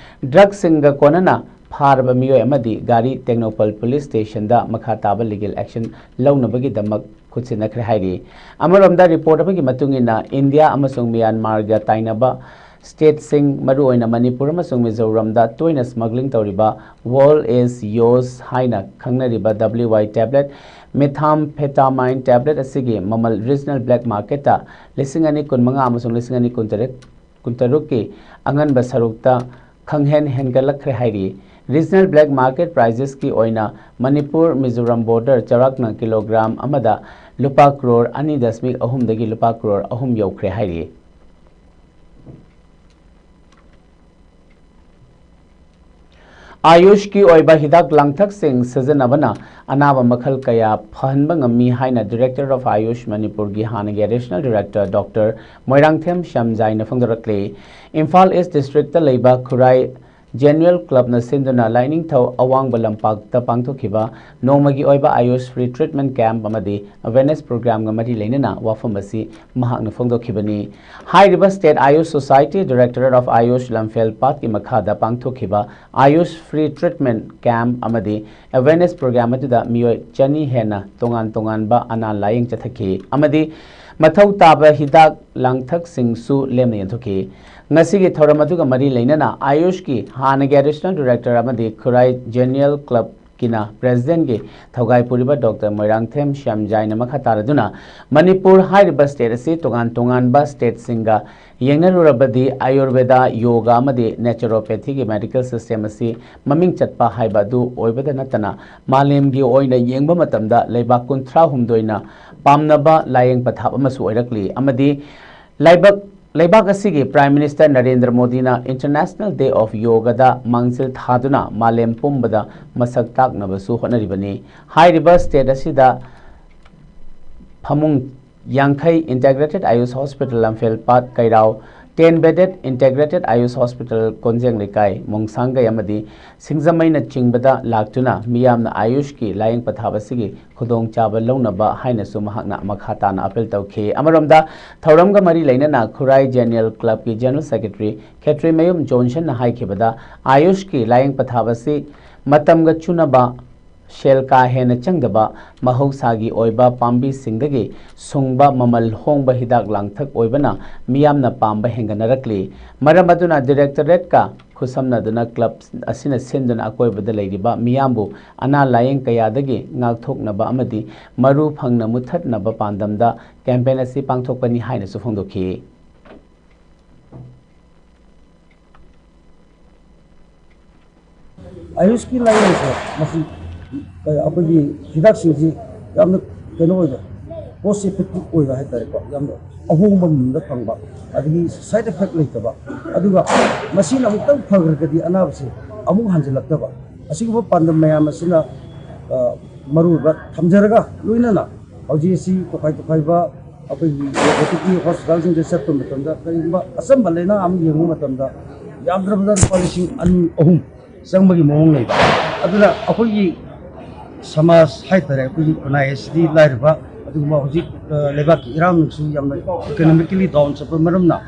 Drugꯁꯤꯡꯒ ꯀꯣꯟꯅꯅ ꯐꯥꯔꯕ ꯃꯤꯑꯣꯏ ꯑꯃꯗꯤ ꯒꯥꯔꯤ ꯇꯦꯡꯅꯧꯄꯜ ꯄꯨꯂꯤꯁ ꯁ꯭ꯇꯦꯁꯟꯗ ꯃꯈꯥ ꯇꯥꯕ legal action ꯂꯧꯅꯕꯒꯤꯗꯃꯛ ꯈꯨꯠꯁꯤꯟꯅꯈ꯭ꯔꯦ ꯍꯥꯏꯔꯤ꯫ ꯑꯃꯔꯣꯝꯗ, report ꯑꯃꯒꯤ ꯃꯇꯨꯡ ꯏꯟꯅ, ꯏꯟꯗꯤꯌꯥ ꯑꯃꯁꯨꯡ ꯃ꯭ꯌꯥꯟꯃꯥꯔꯒ ꯇꯥꯏꯅꯕ stateꯁꯤꯡ, ꯃꯔꯨꯑꯣꯏꯅ ꯃꯅꯤꯄꯨꯔ ꯑꯃꯁꯨꯡ ꯃꯤꯖꯣꯔꯥꯝꯗ ꯇꯣꯏꯅ smuggling ꯇꯧꯔꯤꯕ Ball is Yours ꯍꯥꯏꯅ ꯈꯪꯅꯔꯤꯕ W Y tablet, methamphetamine tablet ꯑꯁꯤꯒꯤ ꯃꯃꯜ regional black marketꯇ ꯂꯤꯁꯤꯡ ꯑꯅꯤ ꯀꯨꯟꯃꯉꯥ ꯑꯃꯁꯨꯡ ꯂꯤꯁꯤꯡ ꯑꯅꯤ ꯀꯨꯟꯇꯔꯦꯠ, ꯀꯨꯟꯇꯔꯨꯛꯀꯤ ꯑꯉꯟꯕ ꯁꯔꯨꯛꯇ ꯈꯪꯍꯦꯟ ꯍꯦꯟꯒꯠꯂꯛꯈ꯭ꯔꯦ ꯍꯥꯏꯔꯤ꯫ Regional black market pricesꯀꯤ ꯑꯣꯏꯅ ꯃꯅꯤꯄꯨꯔ ꯃꯤꯖꯣꯔꯥꯝ border ꯆꯥꯎꯔꯥꯛꯅ ꯀꯤꯂꯣꯒ꯭ꯔꯥꯝ ꯑꯃꯗ ꯂꯨꯄꯥ ꯀ꯭ꯔꯣꯔ ꯑꯅꯤ ꯗꯁꯃꯤꯛ ꯑꯍꯨꯝꯗꯒꯤ ꯂꯨꯄꯥ ꯀ꯭ꯔꯣꯔ ꯑꯍꯨꯝ ꯌꯧꯈ꯭ꯔꯦ ꯍꯥꯏꯔꯤ꯫ ꯑꯥꯌꯨꯁꯀꯤ ꯑꯣꯏꯕ ꯍꯤꯗꯥꯛ ꯂꯥꯡꯊꯛꯁꯤꯡ ꯁꯤꯖꯤꯟꯅꯕꯅ ꯑꯅꯥꯕ ꯃꯈꯜ ꯀꯌꯥ ꯐꯍꯟꯕ ꯉꯝꯃꯤ ꯍꯥꯏꯅ Director of Ayush ꯃꯅꯤꯄꯨꯔꯒꯤ ꯍꯥꯟꯅꯒꯤ Additional Director Doctor Moirangthem ꯁ꯭ꯌꯥꯝꯖꯥꯏꯅ ꯐꯣꯡꯗꯣꯔꯛꯂꯤ꯫ Imphal East Districtꯇ ꯂꯩꯕ ꯈꯨꯔꯥꯏ ꯖꯦꯅꯨꯋꯦꯜ ꯀ꯭ꯂꯕꯅ ꯁꯤꯟꯗꯨꯅ ꯂꯥꯏꯅꯤꯡꯊꯧ ꯑꯋꯥꯡꯕ ꯂꯝꯄꯥꯛꯇ ꯄꯥꯡꯊꯣꯛꯈꯤꯕ ꯅꯣꯡꯃꯒꯤ ꯑꯣꯏꯕ ꯑꯥꯌꯨꯁ ꯐ꯭ꯔꯤ ꯇ꯭ꯔꯤꯠꯃꯦꯟ ꯀꯦꯝꯞ ꯑꯃꯗꯤ ꯑꯋꯦꯔꯅꯦꯁ ꯄ꯭ꯔꯣꯒ꯭ꯔꯥꯝꯒ ꯃꯔꯤ ꯂꯩꯅꯅ ꯋꯥꯐꯝ ꯑꯁꯤ ꯃꯍꯥꯛꯅ ꯐꯣꯡꯗꯣꯛꯈꯤꯕꯅꯤ꯫ ꯍꯥꯏꯔꯤꯕ ꯁ꯭ꯇꯦꯠ ꯑꯥꯌꯨꯁ ꯁꯣꯁꯥꯏꯇꯤ, ꯗꯤꯔꯦꯛꯇꯣꯔꯦꯠ ꯑꯣꯐ ꯑꯥꯌꯨꯁ ꯂꯝꯐꯦꯜ ꯄꯥꯠꯀꯤ ꯃꯈꯥꯗ ꯄꯥꯡꯊꯣꯛꯈꯤꯕ ꯑꯥꯌꯨꯁ ꯐ꯭ꯔꯤ ꯇ꯭ꯔꯤꯠꯃꯦꯟ ꯀꯦꯝꯞ ꯑꯃꯗꯤ ꯑꯦꯋꯦꯔꯅꯦꯁ ꯄ꯭ꯔꯣꯒ꯭ꯔꯥꯝ ꯑꯗꯨꯗ ꯃꯤꯑꯣꯏ ꯆꯅꯤ ꯍꯦꯟꯅ ꯇꯣꯉꯥꯟ ꯇꯣꯉꯥꯟꯕ ꯑꯅꯥ ꯂꯥꯌꯦꯡ ꯆꯠꯊꯈꯤ ꯑꯃꯗꯤ ꯃꯊꯧ ꯇꯥꯕ ꯍꯤꯗꯥꯛ ꯂꯥꯡꯊꯛꯁꯤꯡꯁꯨ ꯂꯦꯝꯅ ꯌꯦꯟꯊꯣꯛꯈꯤ꯫ ꯉꯁꯤꯒꯤ ꯊꯧꯔꯝ ꯑꯗꯨꯒ ꯃꯔꯤ ꯂꯩꯅꯅ ꯑꯥꯌꯨꯁꯀꯤ ꯍꯥꯟꯅꯒꯤ ꯑꯦꯗꯤꯁꯅꯦꯜ ꯗꯤꯔꯦꯛꯇꯔ ꯑꯃꯗꯤ ꯈꯨꯔꯥꯏ ꯖꯦꯅꯤꯌꯦꯜ ꯀ꯭ꯂꯕꯀꯤꯅ ꯄ꯭ꯔꯦꯁꯤꯗꯦꯟꯠꯀꯤ ꯊꯧꯒꯥꯏ ꯄꯨꯔꯤꯕ ꯗꯣꯛꯇꯔ ꯃꯣꯏꯔꯥꯡꯊꯦꯝ ꯁ꯭ꯌꯥꯝꯖꯥꯏꯅ ꯃꯈꯥ ꯇꯥꯔꯗꯨꯅ ꯃꯅꯤꯄꯨꯔ ꯍꯥꯏꯔꯤꯕ ꯁ꯭ꯇꯦꯠ ꯑꯁꯤ ꯇꯣꯉꯥꯟ ꯇꯣꯉꯥꯟꯕ ꯁ꯭ꯇꯦꯠꯁꯤꯡꯒ ꯌꯦꯡꯅꯔꯨꯔꯕꯗꯤ ꯑꯥꯌꯨꯔꯕꯦꯗꯥ, ꯌꯣꯒꯥ ꯑꯃꯗꯤ ꯅꯦꯆꯨꯔꯣꯄꯦꯊꯤꯒꯤ ꯃꯦꯗꯤꯀꯦꯜ ꯁꯤꯁꯇꯦꯝ ꯑꯁꯤ ꯃꯃꯤꯡ ꯆꯠꯄ ꯍꯥꯏꯕ ꯑꯗꯨ ꯑꯣꯏꯕꯗ ꯅꯠꯇꯅ ꯃꯥꯂꯦꯝꯒꯤ ꯑꯣꯏꯅ ꯌꯦꯡꯕ ꯃꯇꯝꯗ ꯂꯩꯕꯥꯛ ꯀꯨꯟꯊ꯭ꯔꯥ ꯍꯨꯝꯗꯣꯏꯅ ꯄꯥꯝꯅꯕ ꯂꯥꯌꯦꯡ ꯄꯊꯥꯞ ꯑꯃꯁꯨ ꯑꯣꯏꯔꯛꯂꯤ ꯑꯃꯗꯤ ꯂꯩꯕꯥꯛ ꯂꯩꯕꯥꯛ ꯑꯁꯤꯒꯤ ꯄ꯭ꯔꯥꯏꯝ ꯃꯤꯅꯤꯁꯇꯔ ꯅꯔꯦꯟꯗ꯭ꯔ ꯃꯣꯗꯤꯅ ꯏꯟꯇꯔꯅꯦꯁꯅꯦꯜ ꯗꯦ ꯑꯣꯐ ꯌꯣꯒꯥꯗ ꯃꯥꯡꯖꯤꯜ ꯊꯥꯗꯨꯅ ꯃꯥꯂꯦꯝ ꯄꯨꯝꯕꯗ ꯃꯁꯛ ꯇꯥꯛꯅꯕꯁꯨ ꯍꯣꯠꯅꯔꯤꯕꯅꯤ꯫ ꯍꯥꯏꯔꯤꯕ ꯁ꯭ꯇꯦꯠ ꯑꯁꯤꯗ ꯐꯃꯨꯡ ꯌꯥꯡꯈꯩ ꯏꯟꯇꯦꯒ꯭ꯔꯦꯇꯦꯠ ꯑꯥꯌꯨꯁ ꯍꯣꯁꯄꯤꯇꯥꯜ ꯂꯝꯐꯦꯜ ꯄꯥꯠ ꯀꯩꯔꯥꯎ, ꯇꯦꯟ ꯕꯦꯗꯦꯠ ꯏꯟꯇꯦꯒ꯭ꯔꯦꯇꯦꯠ ꯑꯥꯌꯨꯁ ꯍꯣꯁꯄꯤꯇꯥꯜ ꯀꯣꯟꯖꯦꯡ ꯂꯩꯀꯥꯏ, ꯃꯣꯡꯁꯥꯡꯒꯩ ꯑꯃꯗꯤ ꯁꯤꯡꯖꯃꯩꯅꯆꯤꯡꯕꯗ ꯂꯥꯛꯇꯨꯅ ꯃꯤꯌꯥꯝꯅ ꯑꯥꯌꯨꯁꯀꯤ ꯂꯥꯌꯦꯡ ꯄꯊꯥꯞ ꯑꯁꯤꯒꯤ ꯈꯨꯗꯣꯡꯆꯥꯕ ꯂꯧꯅꯕ ꯍꯥꯏꯅꯁꯨ ꯃꯍꯥꯛꯅ ꯃꯈꯥ ꯇꯥꯅ ꯑꯥꯄꯤꯜ ꯇꯧꯈꯤ꯫ ꯑꯃꯔꯣꯝꯗ ꯊꯧꯔꯝꯒ ꯃꯔꯤ ꯂꯩꯅꯅ ꯈꯨꯔꯥꯏ ꯖꯦꯅꯤꯌꯦꯜ ꯀ꯭ꯂꯕꯀꯤ ꯖꯦꯅꯔꯦꯜ ꯁꯦꯀ꯭ꯔꯦꯇꯔꯤ ꯈꯦꯇ꯭ꯔꯤꯃꯌꯨꯝ ꯖꯣꯟꯁꯟꯅ ꯍꯥꯏꯈꯤꯕꯗ, ꯑꯥꯌꯨꯁꯀꯤ ꯂꯥꯌꯦꯡ ꯄꯊꯥꯞ ꯑꯁꯤ ꯃꯇꯝꯒ ꯆꯨꯅꯕ, ꯁꯦꯜ ꯀꯥ ꯍꯦꯟꯅ ꯆꯪꯗꯕ, ꯃꯍꯧꯁꯥꯒꯤ ꯑꯣꯏꯕ ꯄꯥꯝꯕꯤꯁꯤꯡꯗꯒꯤ ꯁꯨꯡꯕ ꯃꯃꯜ ꯍꯣꯡꯕ ꯍꯤꯗꯥꯛ ꯂꯥꯡꯊꯛ ꯑꯣꯏꯕꯅ ꯃꯤꯌꯥꯝꯅ ꯄꯥꯝꯕ ꯍꯦꯟꯒꯠꯅꯔꯛꯂꯤ꯫ ꯃꯔꯝ ꯑꯗꯨꯅ ꯗꯤꯔꯦꯛꯇꯣꯔꯦꯠꯀ ꯈꯨꯠꯁꯝꯅꯗꯨꯅ ꯀ꯭ꯂꯕ ꯑꯁꯤꯅ ꯁꯤꯟꯗꯨꯅ ꯑꯀꯣꯏꯕꯗ ꯂꯩꯔꯤꯕ ꯃꯤꯌꯥꯝꯕꯨ ꯑꯅꯥ ꯂꯥꯌꯦꯡ ꯀꯌꯥꯗꯒꯤ ꯉꯥꯛꯊꯣꯛꯅꯕ ꯑꯃꯗꯤ ꯃꯔꯨ ꯐꯪꯅ ꯃꯨꯠꯊꯠꯅꯕ ꯄꯥꯟꯗꯝꯗ ꯀꯦꯝꯄꯦꯟ ꯑꯁꯤ ꯄꯥꯡꯊꯣꯛꯄꯅꯤ ꯍꯥꯏꯅꯁꯨ ꯐꯣꯡꯗꯣꯛꯈꯤ꯫ ꯑꯥꯌꯨꯁꯀꯤ ꯂꯥꯏꯌꯦꯡꯁꯦ ꯃꯁꯤ ꯑꯩꯈꯣꯏꯒꯤ ꯍꯤꯗꯥꯛꯁꯤꯡꯁꯤ ꯌꯥꯝꯅ ꯀꯩꯅꯣ ꯑꯣꯏꯕ, ꯀꯣꯁ ꯏꯐꯦꯛꯇꯤꯞ ꯑꯣꯏꯕ ꯍꯥꯏꯇꯥꯔꯦꯀꯣ, ꯌꯥꯝꯅ ꯑꯍꯣꯡꯕ ꯃꯃꯜꯗ ꯐꯪꯕ, ꯑꯗꯒꯤ ꯁꯥꯏꯠ ꯏꯐꯦꯛ ꯂꯩꯇꯕ, ꯑꯗꯨꯒ ꯃꯁꯤꯅ ꯑꯃꯨꯛꯇꯪ ꯐꯈ꯭ꯔꯒꯗꯤ ꯑꯅꯥꯕꯁꯦ ꯑꯃꯨꯛ ꯍꯟꯖꯤꯜꯂꯛꯇꯕ, ꯑꯁꯤꯒꯨꯝꯕ ꯄꯥꯟꯗꯝ ꯃꯌꯥꯝ ꯑꯁꯤꯅ ꯑ, ꯃꯔꯨꯑꯣꯏꯕ ꯊꯝꯖꯔꯒ, ꯂꯣꯏꯅꯅ ꯍꯧꯖꯤꯛ ꯑꯁꯤ ꯇꯣꯈꯥꯏ ꯇꯣꯈꯥꯏꯕ ꯑꯩꯈꯣꯏꯒꯤ ꯔꯣꯕꯣꯇꯤꯛꯀꯤ ꯍꯣꯁꯄꯤꯇꯥꯜꯁꯤꯡꯗ ꯆꯠꯄ ꯃꯇꯝꯗ, ꯀꯔꯤꯒꯨꯝꯕ ꯑꯆꯝꯕ ꯂꯥꯏꯅꯥ ꯑꯃ ꯌꯦꯡꯕ ꯃꯇꯝꯗ, ꯌꯥꯝꯗ꯭ꯔꯕꯗ ꯂꯨꯄꯥ ꯂꯤꯁꯤꯡ ꯑꯅꯤ ꯑꯍꯨꯝ ꯆꯪꯕꯒꯤ ꯃꯑꯣꯡ ꯂꯩꯕ꯫ ꯑꯗꯨꯅ ꯑꯩꯈꯣꯏꯒꯤ ꯁꯃꯥꯖ ꯍꯥꯏꯇꯥꯔꯦ, ꯑꯩꯈꯣꯏꯒꯤ ꯈꯨꯟꯅꯥꯏ ꯑꯁꯤꯗꯤ ꯂꯥꯏꯔꯕ, ꯑꯗꯨꯒꯨꯝꯕ ꯍꯧꯖꯤꯛ ꯑ, ꯂꯩꯕꯥꯛꯀꯤ ꯏꯔꯥꯡꯁꯨ ꯌꯥꯝꯅ ꯏꯀꯣꯅꯣꯃꯤꯀꯦꯂꯤ ꯗꯥꯎꯟ ꯆꯠꯄ ꯃꯔꯝꯅ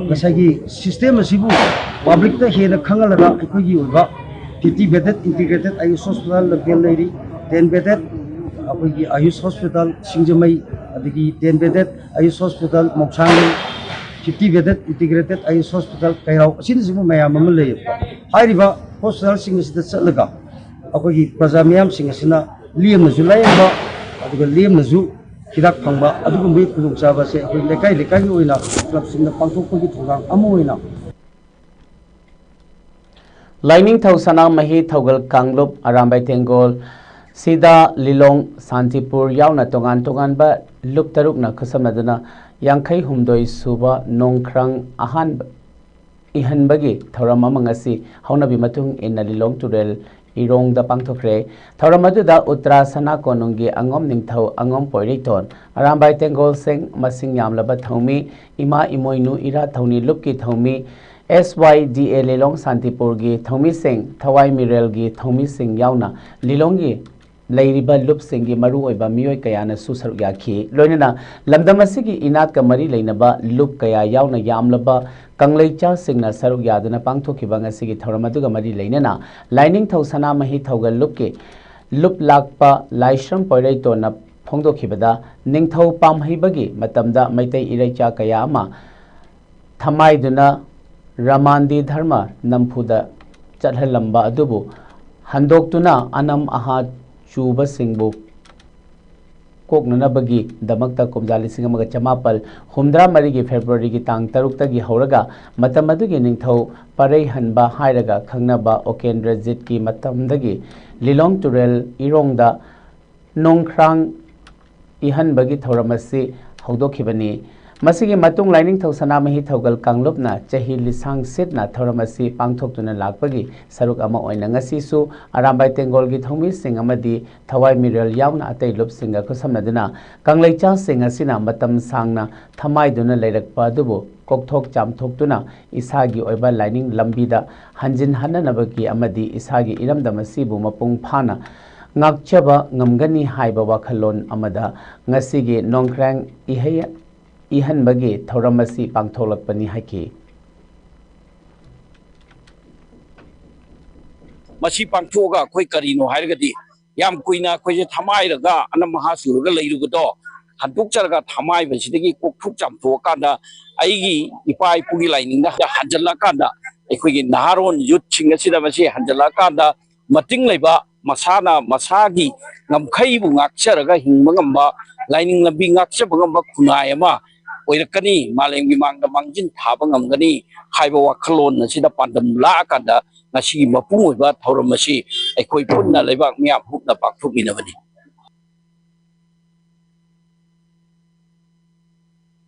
ꯉꯁꯥꯏꯒꯤ ꯁꯤꯁꯇꯦꯝ ꯑꯁꯤꯕꯨ ꯄꯕ꯭ꯂꯤꯛꯇ ꯍꯦꯟꯅ ꯈꯪꯍꯜꯂꯒ ꯑꯩꯈꯣꯏꯒꯤ ꯑꯣꯏꯕ fifty bedded integrated IUSH hospital ꯂꯝꯐꯦꯜ ꯂꯩꯔꯤ, ten bedded ꯑꯩꯈꯣꯏꯒꯤ IUSH hospital ꯁꯤꯡꯖꯃꯩ, ꯑꯗꯒꯤ ten bedded IUSH hospital ꯃꯧꯁꯥꯡꯒꯩ, fifty bedded integrated IUSH hospital ꯀꯩꯔꯥꯎ ꯑꯁꯤꯅꯆꯤꯡꯕ ꯃꯌꯥꯝ ꯑꯃ ꯂꯩꯌꯦꯕꯀꯣ꯫ ꯍꯥꯏꯔꯤꯕ ꯍꯣꯁꯄꯤꯇꯥꯜꯁꯤꯡ ꯑꯁꯤꯗ ꯆꯠꯂꯒ ꯑꯩꯈꯣꯏꯒꯤ ꯄ꯭ꯔꯖꯥ ꯃꯤꯌꯥꯝꯁꯤꯡ ꯑꯁꯤꯅ ꯂꯦꯝꯅꯁꯨ ꯂꯥꯌꯦꯡꯕ, ꯑꯗꯨꯒ ꯂꯦꯝꯅꯁꯨ ꯍꯤꯗꯥꯛ ꯐꯪꯕ, ꯑꯗꯨꯒꯨꯝꯕꯒꯤ ꯈꯨꯗꯣꯡꯆꯥꯕ ꯑꯁꯦ ꯑꯩꯈꯣꯏ ꯂꯩꯀꯥꯏ ꯂꯩꯀꯥꯏꯒꯤ ꯑꯣꯏꯅ ꯀ꯭ꯂꯕꯁꯤꯡꯅ ꯄꯥꯡꯊꯣꯛꯄꯒꯤ ꯊꯧꯔꯥꯡ ꯑꯃ ꯑꯣꯏꯅ ꯂꯥꯏꯅꯤꯡꯊꯧ ꯁꯅꯥꯃꯍꯤ ꯊꯧꯒꯜ ꯀꯥꯡꯂꯨꯞ ꯑꯔꯥꯝꯕꯥꯏ ꯇꯦꯡꯒꯣꯜ, ꯁꯤꯗꯥ, ꯂꯤꯂꯣꯡ, ꯁꯥꯟꯇꯤꯄꯨꯔ ꯌꯥꯎꯅ ꯇꯣꯉꯥꯟ ꯇꯣꯉꯥꯟꯕ ꯂꯨꯞ ꯇꯔꯨꯛꯅ ꯈꯨꯠꯁꯝꯅꯗꯨꯅ ꯌꯥꯡꯈꯩ ꯍꯨꯝꯗꯣꯏ ꯁꯨꯕ ꯅꯣꯡꯈ꯭ꯔꯥꯡ ꯑꯍꯥꯟꯕ ꯏꯍꯟꯕꯒꯤ ꯊꯧꯔꯝ ꯑꯃ ꯉꯁꯤ ꯍꯧꯅꯕꯤ ꯃꯇꯨꯡ ꯏꯟꯅ ꯂꯤꯂꯣꯡ ꯇꯨꯔꯦꯜ ꯏꯔꯣꯡꯗ ꯄꯥꯡꯊꯣꯛꯈ꯭ꯔꯦ꯫ ꯊꯧꯔꯝ ꯑꯗꯨꯗ ꯎꯇ꯭ꯔꯥ ꯁꯅꯥ ꯀꯣꯅꯨꯡꯒꯤ ꯑꯉꯣꯝ ꯅꯤꯡꯊꯧ ꯑꯉꯣꯝ ꯄꯣꯏꯔꯩꯇꯣꯟ, ꯑꯔꯥꯝꯕꯥꯏ ꯇꯦꯡꯒꯣꯜꯁꯤꯡ, ꯃꯁꯤꯡ ꯌꯥꯝꯂꯕ ꯊꯧꯃꯤ, ꯏꯃꯥ ꯏꯃꯣꯏꯅꯨ ꯏꯔꯥꯠ ꯊꯧꯅꯤ ꯂꯨꯞꯀꯤ ꯊꯧꯃꯤ, ꯑꯦꯁ ꯋꯥꯏ ꯗꯤ ꯑꯦ ꯂꯤꯂꯣꯡ ꯁꯥꯟꯇꯤꯄꯨꯔꯒꯤ ꯊꯧꯃꯤꯁꯤꯡ, ꯊꯋꯥꯏ ꯃꯤꯔꯦꯜꯒꯤ ꯊꯧꯃꯤꯁꯤꯡ ꯌꯥꯎꯅ ꯂꯤꯂꯣꯡꯒꯤ ꯂꯩꯔꯤꯕ ꯂꯨꯞꯁꯤꯡꯒꯤ ꯃꯔꯨꯑꯣꯏꯕ ꯃꯤꯑꯣꯏ ꯀꯌꯥꯅꯁꯨ ꯁꯔꯨꯛ ꯌꯥꯈꯤ꯫ ꯂꯣꯏꯅꯅ ꯂꯝꯗꯝ ꯑꯁꯤꯒꯤ ꯏꯅꯥꯠꯀ ꯃꯔꯤ ꯂꯩꯅꯕ ꯂꯨꯞ ꯀꯌꯥ ꯌꯥꯎꯅ ꯌꯥꯝꯂꯕ ꯀꯪꯂꯩꯆꯥꯁꯤꯡꯅ ꯁꯔꯨꯛ ꯌꯥꯗꯨꯅ ꯄꯥꯡꯊꯣꯛꯈꯤꯕ ꯉꯁꯤꯒꯤ ꯊꯧꯔꯝ ꯑꯗꯨꯒ ꯃꯔꯤ ꯂꯩꯅꯅ ꯂꯥꯏꯅꯤꯡꯊꯧ ꯁꯅꯥꯃꯍꯤ ꯊꯧꯒꯜ ꯂꯨꯞꯀꯤ ꯂꯨꯞ ꯂꯥꯛꯄ ꯂꯥꯏꯁ꯭ꯔꯝ ꯄꯣꯏꯔꯩꯇꯣꯟꯅ ꯐꯣꯡꯗꯣꯛꯈꯤꯕꯗ, ꯅꯤꯡꯊꯧ ꯄꯥꯝꯍꯩꯕꯒꯤ ꯃꯇꯝꯗ ꯃꯩꯇꯩ ꯏꯔꯩꯆꯥ ꯀꯌꯥ ꯑꯃ ꯊꯃꯥꯏꯗꯨꯅ ꯔꯃꯥꯟꯗꯤ ꯙꯔꯃ ꯅꯝꯐꯨꯗ ꯆꯠꯍꯜꯂꯝꯕ ꯑꯗꯨꯕꯨ ꯍꯟꯗꯣꯛꯇꯨꯅ ꯑꯅꯝ ꯑꯍꯥ ꯆꯨꯕꯁꯤꯡꯕꯨ ꯀꯣꯛꯅꯅꯕꯒꯤꯗꯃꯛꯇ ꯀꯨꯝꯖꯥ ꯂꯤꯁꯤꯡ ꯑꯃꯒ ꯆꯃꯥꯄꯜ ꯍꯨꯝꯗ꯭ꯔꯥ ꯃꯔꯤꯒꯤ ꯐꯦꯕ꯭ꯔꯨꯋꯥꯔꯤꯒꯤ ꯇꯥꯡ ꯇꯔꯨꯛꯇꯒꯤ ꯍꯧꯔꯒ ꯃꯇꯝ ꯑꯗꯨꯒꯤ ꯅꯤꯡꯊꯧ ꯄꯔꯩꯍꯟꯕ ꯍꯥꯏꯔꯒ ꯈꯪꯅꯕ ꯑꯣꯀꯦꯟꯗ꯭ꯔꯖꯤꯠꯀꯤ ꯃꯇꯝꯗꯒꯤ ꯂꯤꯂꯣꯡ ꯇꯨꯔꯦꯜ ꯏꯔꯣꯡꯗ ꯅꯣꯡꯈ꯭ꯔꯥꯡ ꯏꯍꯟꯕꯒꯤ ꯊꯧꯔꯝ ꯑꯁꯤ ꯍꯧꯗꯣꯛꯈꯤꯕꯅꯤ꯫ ꯃꯁꯤꯒꯤ ꯃꯇꯨꯡ ꯂꯥꯏꯅꯤꯡꯊꯧ ꯁꯅꯥꯃꯍꯤ ꯊꯧꯒꯜ ꯀꯥꯡꯂꯨꯞꯅ ꯆꯍꯤ ꯂꯤꯁꯥꯡ ꯁꯤꯠꯅ ꯊꯧꯔꯝ ꯑꯁꯤ ꯄꯥꯡꯊꯣꯛꯇꯨꯅ ꯂꯥꯛꯄꯒꯤ ꯁꯔꯨꯛ ꯑꯃ ꯑꯣꯏꯅ ꯉꯁꯤꯁꯨ ꯑꯔꯥꯝꯕꯥꯏ ꯇꯦꯡꯒꯣꯜꯒꯤ ꯊꯧꯃꯤꯁꯤꯡ ꯑꯃꯗꯤ ꯊꯋꯥꯏ ꯃꯤꯔꯦꯜ ꯌꯥꯎꯅ ꯑꯇꯩ ꯂꯨꯞꯁꯤꯡꯒ ꯈꯨꯠꯁꯝꯅꯗꯨꯅ ꯀꯪꯂꯩꯆꯥꯁꯤꯡ ꯑꯁꯤꯅ ꯃꯇꯝ ꯁꯥꯡꯅ ꯊꯃꯥꯏꯗꯨꯅ ꯂꯩꯔꯛꯄ ꯑꯗꯨꯕꯨ ꯀꯣꯛꯊꯣꯛ ꯆꯥꯝꯊꯣꯛꯇꯨꯅ ꯏꯁꯥꯒꯤ ꯑꯣꯏꯕ ꯂꯥꯏꯅꯤꯡ ꯂꯝꯕꯤꯗ ꯍꯟꯖꯤꯟ ꯍꯟꯅꯅꯕꯒꯤ ꯑꯃꯗꯤ ꯏꯁꯥꯒꯤ ꯏꯔꯝꯗꯝ ꯑꯁꯤꯕꯨ ꯃꯄꯨꯡ ꯐꯥꯅ ꯉꯥꯛꯆꯕ ꯉꯝꯒꯅꯤ ꯍꯥꯏꯕ ꯋꯥꯈꯜꯂꯣꯟ ꯑꯃꯗ ꯉꯁꯤꯒꯤ ꯅꯣꯡꯈ꯭ꯔꯦꯡ ꯏꯍꯩ ꯏꯍꯟꯕꯒꯤ ꯊꯧꯔꯝ ꯑꯁꯤ ꯄꯥꯡꯊꯣꯛꯂꯛꯄꯅꯤ ꯍꯥꯏꯈꯤ꯫ ꯃꯁꯤ ꯄꯥꯡꯊꯣꯛꯑꯒ ꯑꯩꯈꯣꯏ ꯀꯔꯤꯅꯣ ꯍꯥꯏꯔꯒꯗꯤ, ꯌꯥꯝ ꯀꯨꯏꯅ ꯑꯩꯈꯣꯏꯁꯦ ꯊꯃꯥꯏꯔꯒ ꯑꯅꯝ ꯑꯍꯥ ꯆꯨꯔꯒ ꯂꯩꯔꯨꯕꯗꯣ ꯍꯟꯗꯣꯛꯆꯔꯒ, ꯊꯃꯥꯏꯕꯁꯤꯗꯒꯤ ꯀꯣꯛꯊꯣꯛ ꯆꯥꯝꯊꯣꯛꯑꯀꯥꯟꯗ, ꯑꯩꯒꯤ ꯏꯄꯥ ꯏꯄꯨꯒꯤ ꯂꯥꯏꯅꯤꯡꯗ ꯍꯟꯖꯜꯂꯛꯑꯀꯥꯟꯗ, ꯑꯩꯈꯣꯏꯒꯤ ꯅꯍꯥꯔꯣꯟ ꯌꯨꯠꯁꯤꯡ ꯑꯁꯤꯗ ꯃꯁꯤ ꯍꯟꯖꯜꯂꯛꯑꯀꯥꯟꯗ, ꯃꯇꯤꯡ ꯂꯩꯕ ꯃꯁꯥꯅ ꯃꯁꯥꯒꯤ ꯉꯝꯈꯩꯕꯨ ꯉꯥꯛꯆꯔꯒ ꯍꯤꯡꯕ ꯉꯝꯕ, ꯂꯥꯏꯅꯤꯡ ꯂꯝꯕꯤ ꯉꯥꯛꯆꯕ ꯉꯝꯕ ꯈꯨꯟꯅꯥꯏ ꯑꯃ ꯑꯣꯏꯔꯛꯀꯅꯤ, ꯃꯥꯂꯦꯝꯒꯤ ꯃꯥꯡꯗ ꯃꯥꯡꯖꯤꯟ ꯊꯥꯕ ꯉꯝꯒꯅꯤ ꯍꯥꯏꯕ ꯋꯥꯈꯜꯂꯣꯟ ꯑꯁꯤꯗ ꯄꯥꯟꯗꯝ ꯂꯥꯛꯑꯀꯥꯟꯗ, ꯉꯁꯤꯒꯤ ꯃꯄꯨꯡ ꯑꯣꯏꯕ ꯊꯧꯔꯝ ꯑꯁꯤ ꯑꯩꯈꯣꯏ ꯄꯨꯟꯅ ꯂꯩꯕꯥꯛ ꯃꯤꯌꯥꯝ ꯄꯨꯝꯅ ꯄꯥꯡꯊꯣꯛꯃꯤꯟꯅꯕꯅꯤ꯫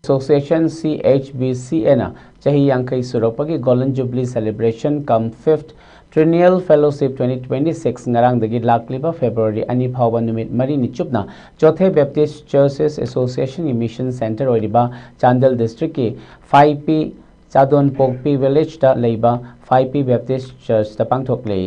Association, C H B C Aꯅ ꯆꯍꯤ ꯌꯥꯡꯈꯩ ꯁꯨꯔꯛꯄꯒꯤ Golden Jubilee Celebration cum Fifth Triennial Fellowship twenty twenty six ꯉꯔꯥꯡꯗꯒꯤ ꯂꯥꯛꯂꯤꯕ February ꯑꯅꯤ ꯐꯥꯎꯕ ꯅꯨꯃꯤꯠ ꯃꯔꯤꯅꯤ ꯆꯨꯞꯅ ꯆꯣꯊꯦ Baptist Churches Associationꯒꯤ Mission Centre ꯑꯣꯏꯔꯤꯕ ꯆꯥꯟꯗꯦꯜ Districtꯀꯤ ꯐꯥꯏꯄꯤ ꯆꯥꯗꯣꯟꯄꯣꯛꯄꯤ Villageꯇ ꯂꯩꯕ ꯐꯥꯏꯄꯤ Baptist Churchꯇ ꯄꯥꯡꯊꯣꯛꯂꯤ꯫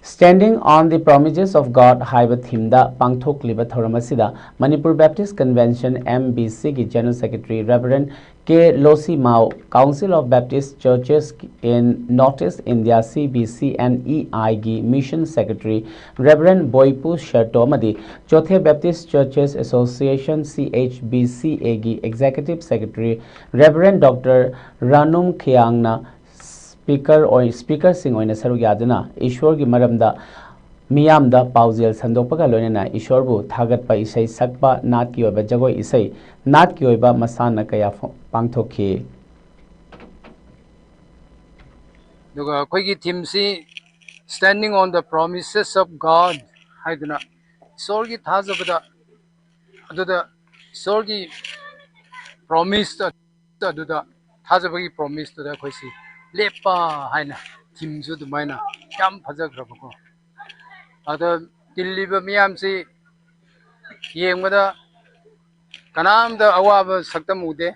Standing on the Promises of God ꯍꯥꯏꯕ themeꯗ ꯄꯥꯡꯊꯣꯛꯂꯤꯕ ꯊꯧꯔꯝ ꯑꯁꯤꯗ Manipur Baptist Convention, M B Cꯒꯤ General Secretary Reverend K Losi Mao, Council of Baptist Churches in North East India, C B C N E Iꯒꯤ Mission Secretary Reverend Boipu Sherto ꯑꯃꯗꯤ Chothe Baptist Churches Association, C H B C Aꯒꯤ Executive Secretary Reverend Doctor Ranum Khiangna speaker ꯑꯣꯏ-, speakerꯁꯤꯡ ꯑꯣꯏꯅ ꯁꯔꯨꯛ ꯌꯥꯗꯨꯅ ꯏꯁꯣꯔꯒꯤ ꯃꯔꯝꯗ ꯃꯤꯌꯥꯝꯗ ꯄꯥꯎꯖꯦꯜ ꯁꯟꯗꯣꯛꯄꯒ ꯂꯣꯏꯅꯅ ꯏꯁꯣꯔꯕꯨ ꯊꯥꯒꯠꯄ ꯏꯁꯩ ꯁꯛꯄ, ꯅꯥꯠꯀꯤ ꯑꯣꯏꯕ ꯖꯒꯣꯏ ꯏꯁꯩ, ꯅꯥꯠꯀꯤ ꯑꯣꯏꯕ ꯃꯁꯥꯟꯅ ꯀꯌꯥ ꯐꯣ-, ꯄꯥꯡꯊꯣꯛꯈꯤ꯫ ꯑꯗꯨꯒ ꯑꯩꯈꯣꯏꯒꯤ themeꯁꯤ Standing on the Promises of God ꯍꯥꯏꯗꯅ, ꯏꯁꯣꯔꯒꯤ ꯊꯥꯖꯕꯗ, ꯑꯗꯨꯗ ꯏꯁꯣꯔꯒꯤ promise ꯑꯗꯨꯗ, ꯊꯥꯖꯕꯒꯤ promiseꯇꯨꯗ ꯑꯩꯈꯣꯏꯁꯤ ꯂꯦꯞꯄ ꯍꯥꯏꯅ themeꯁꯨ ꯑꯗꯨꯃꯥꯏꯅ ꯌꯥꯝ ꯐꯖꯈ꯭ꯔꯕꯀꯣ꯫ ꯑꯗ ꯇꯤꯜꯂꯤꯕ ꯃꯤꯌꯥꯝꯁꯤ ꯌꯦꯡꯕꯗ ꯀꯅꯥꯝꯇ ꯑꯋꯥꯕ ꯁꯛꯇꯝ ꯎꯗꯦ꯫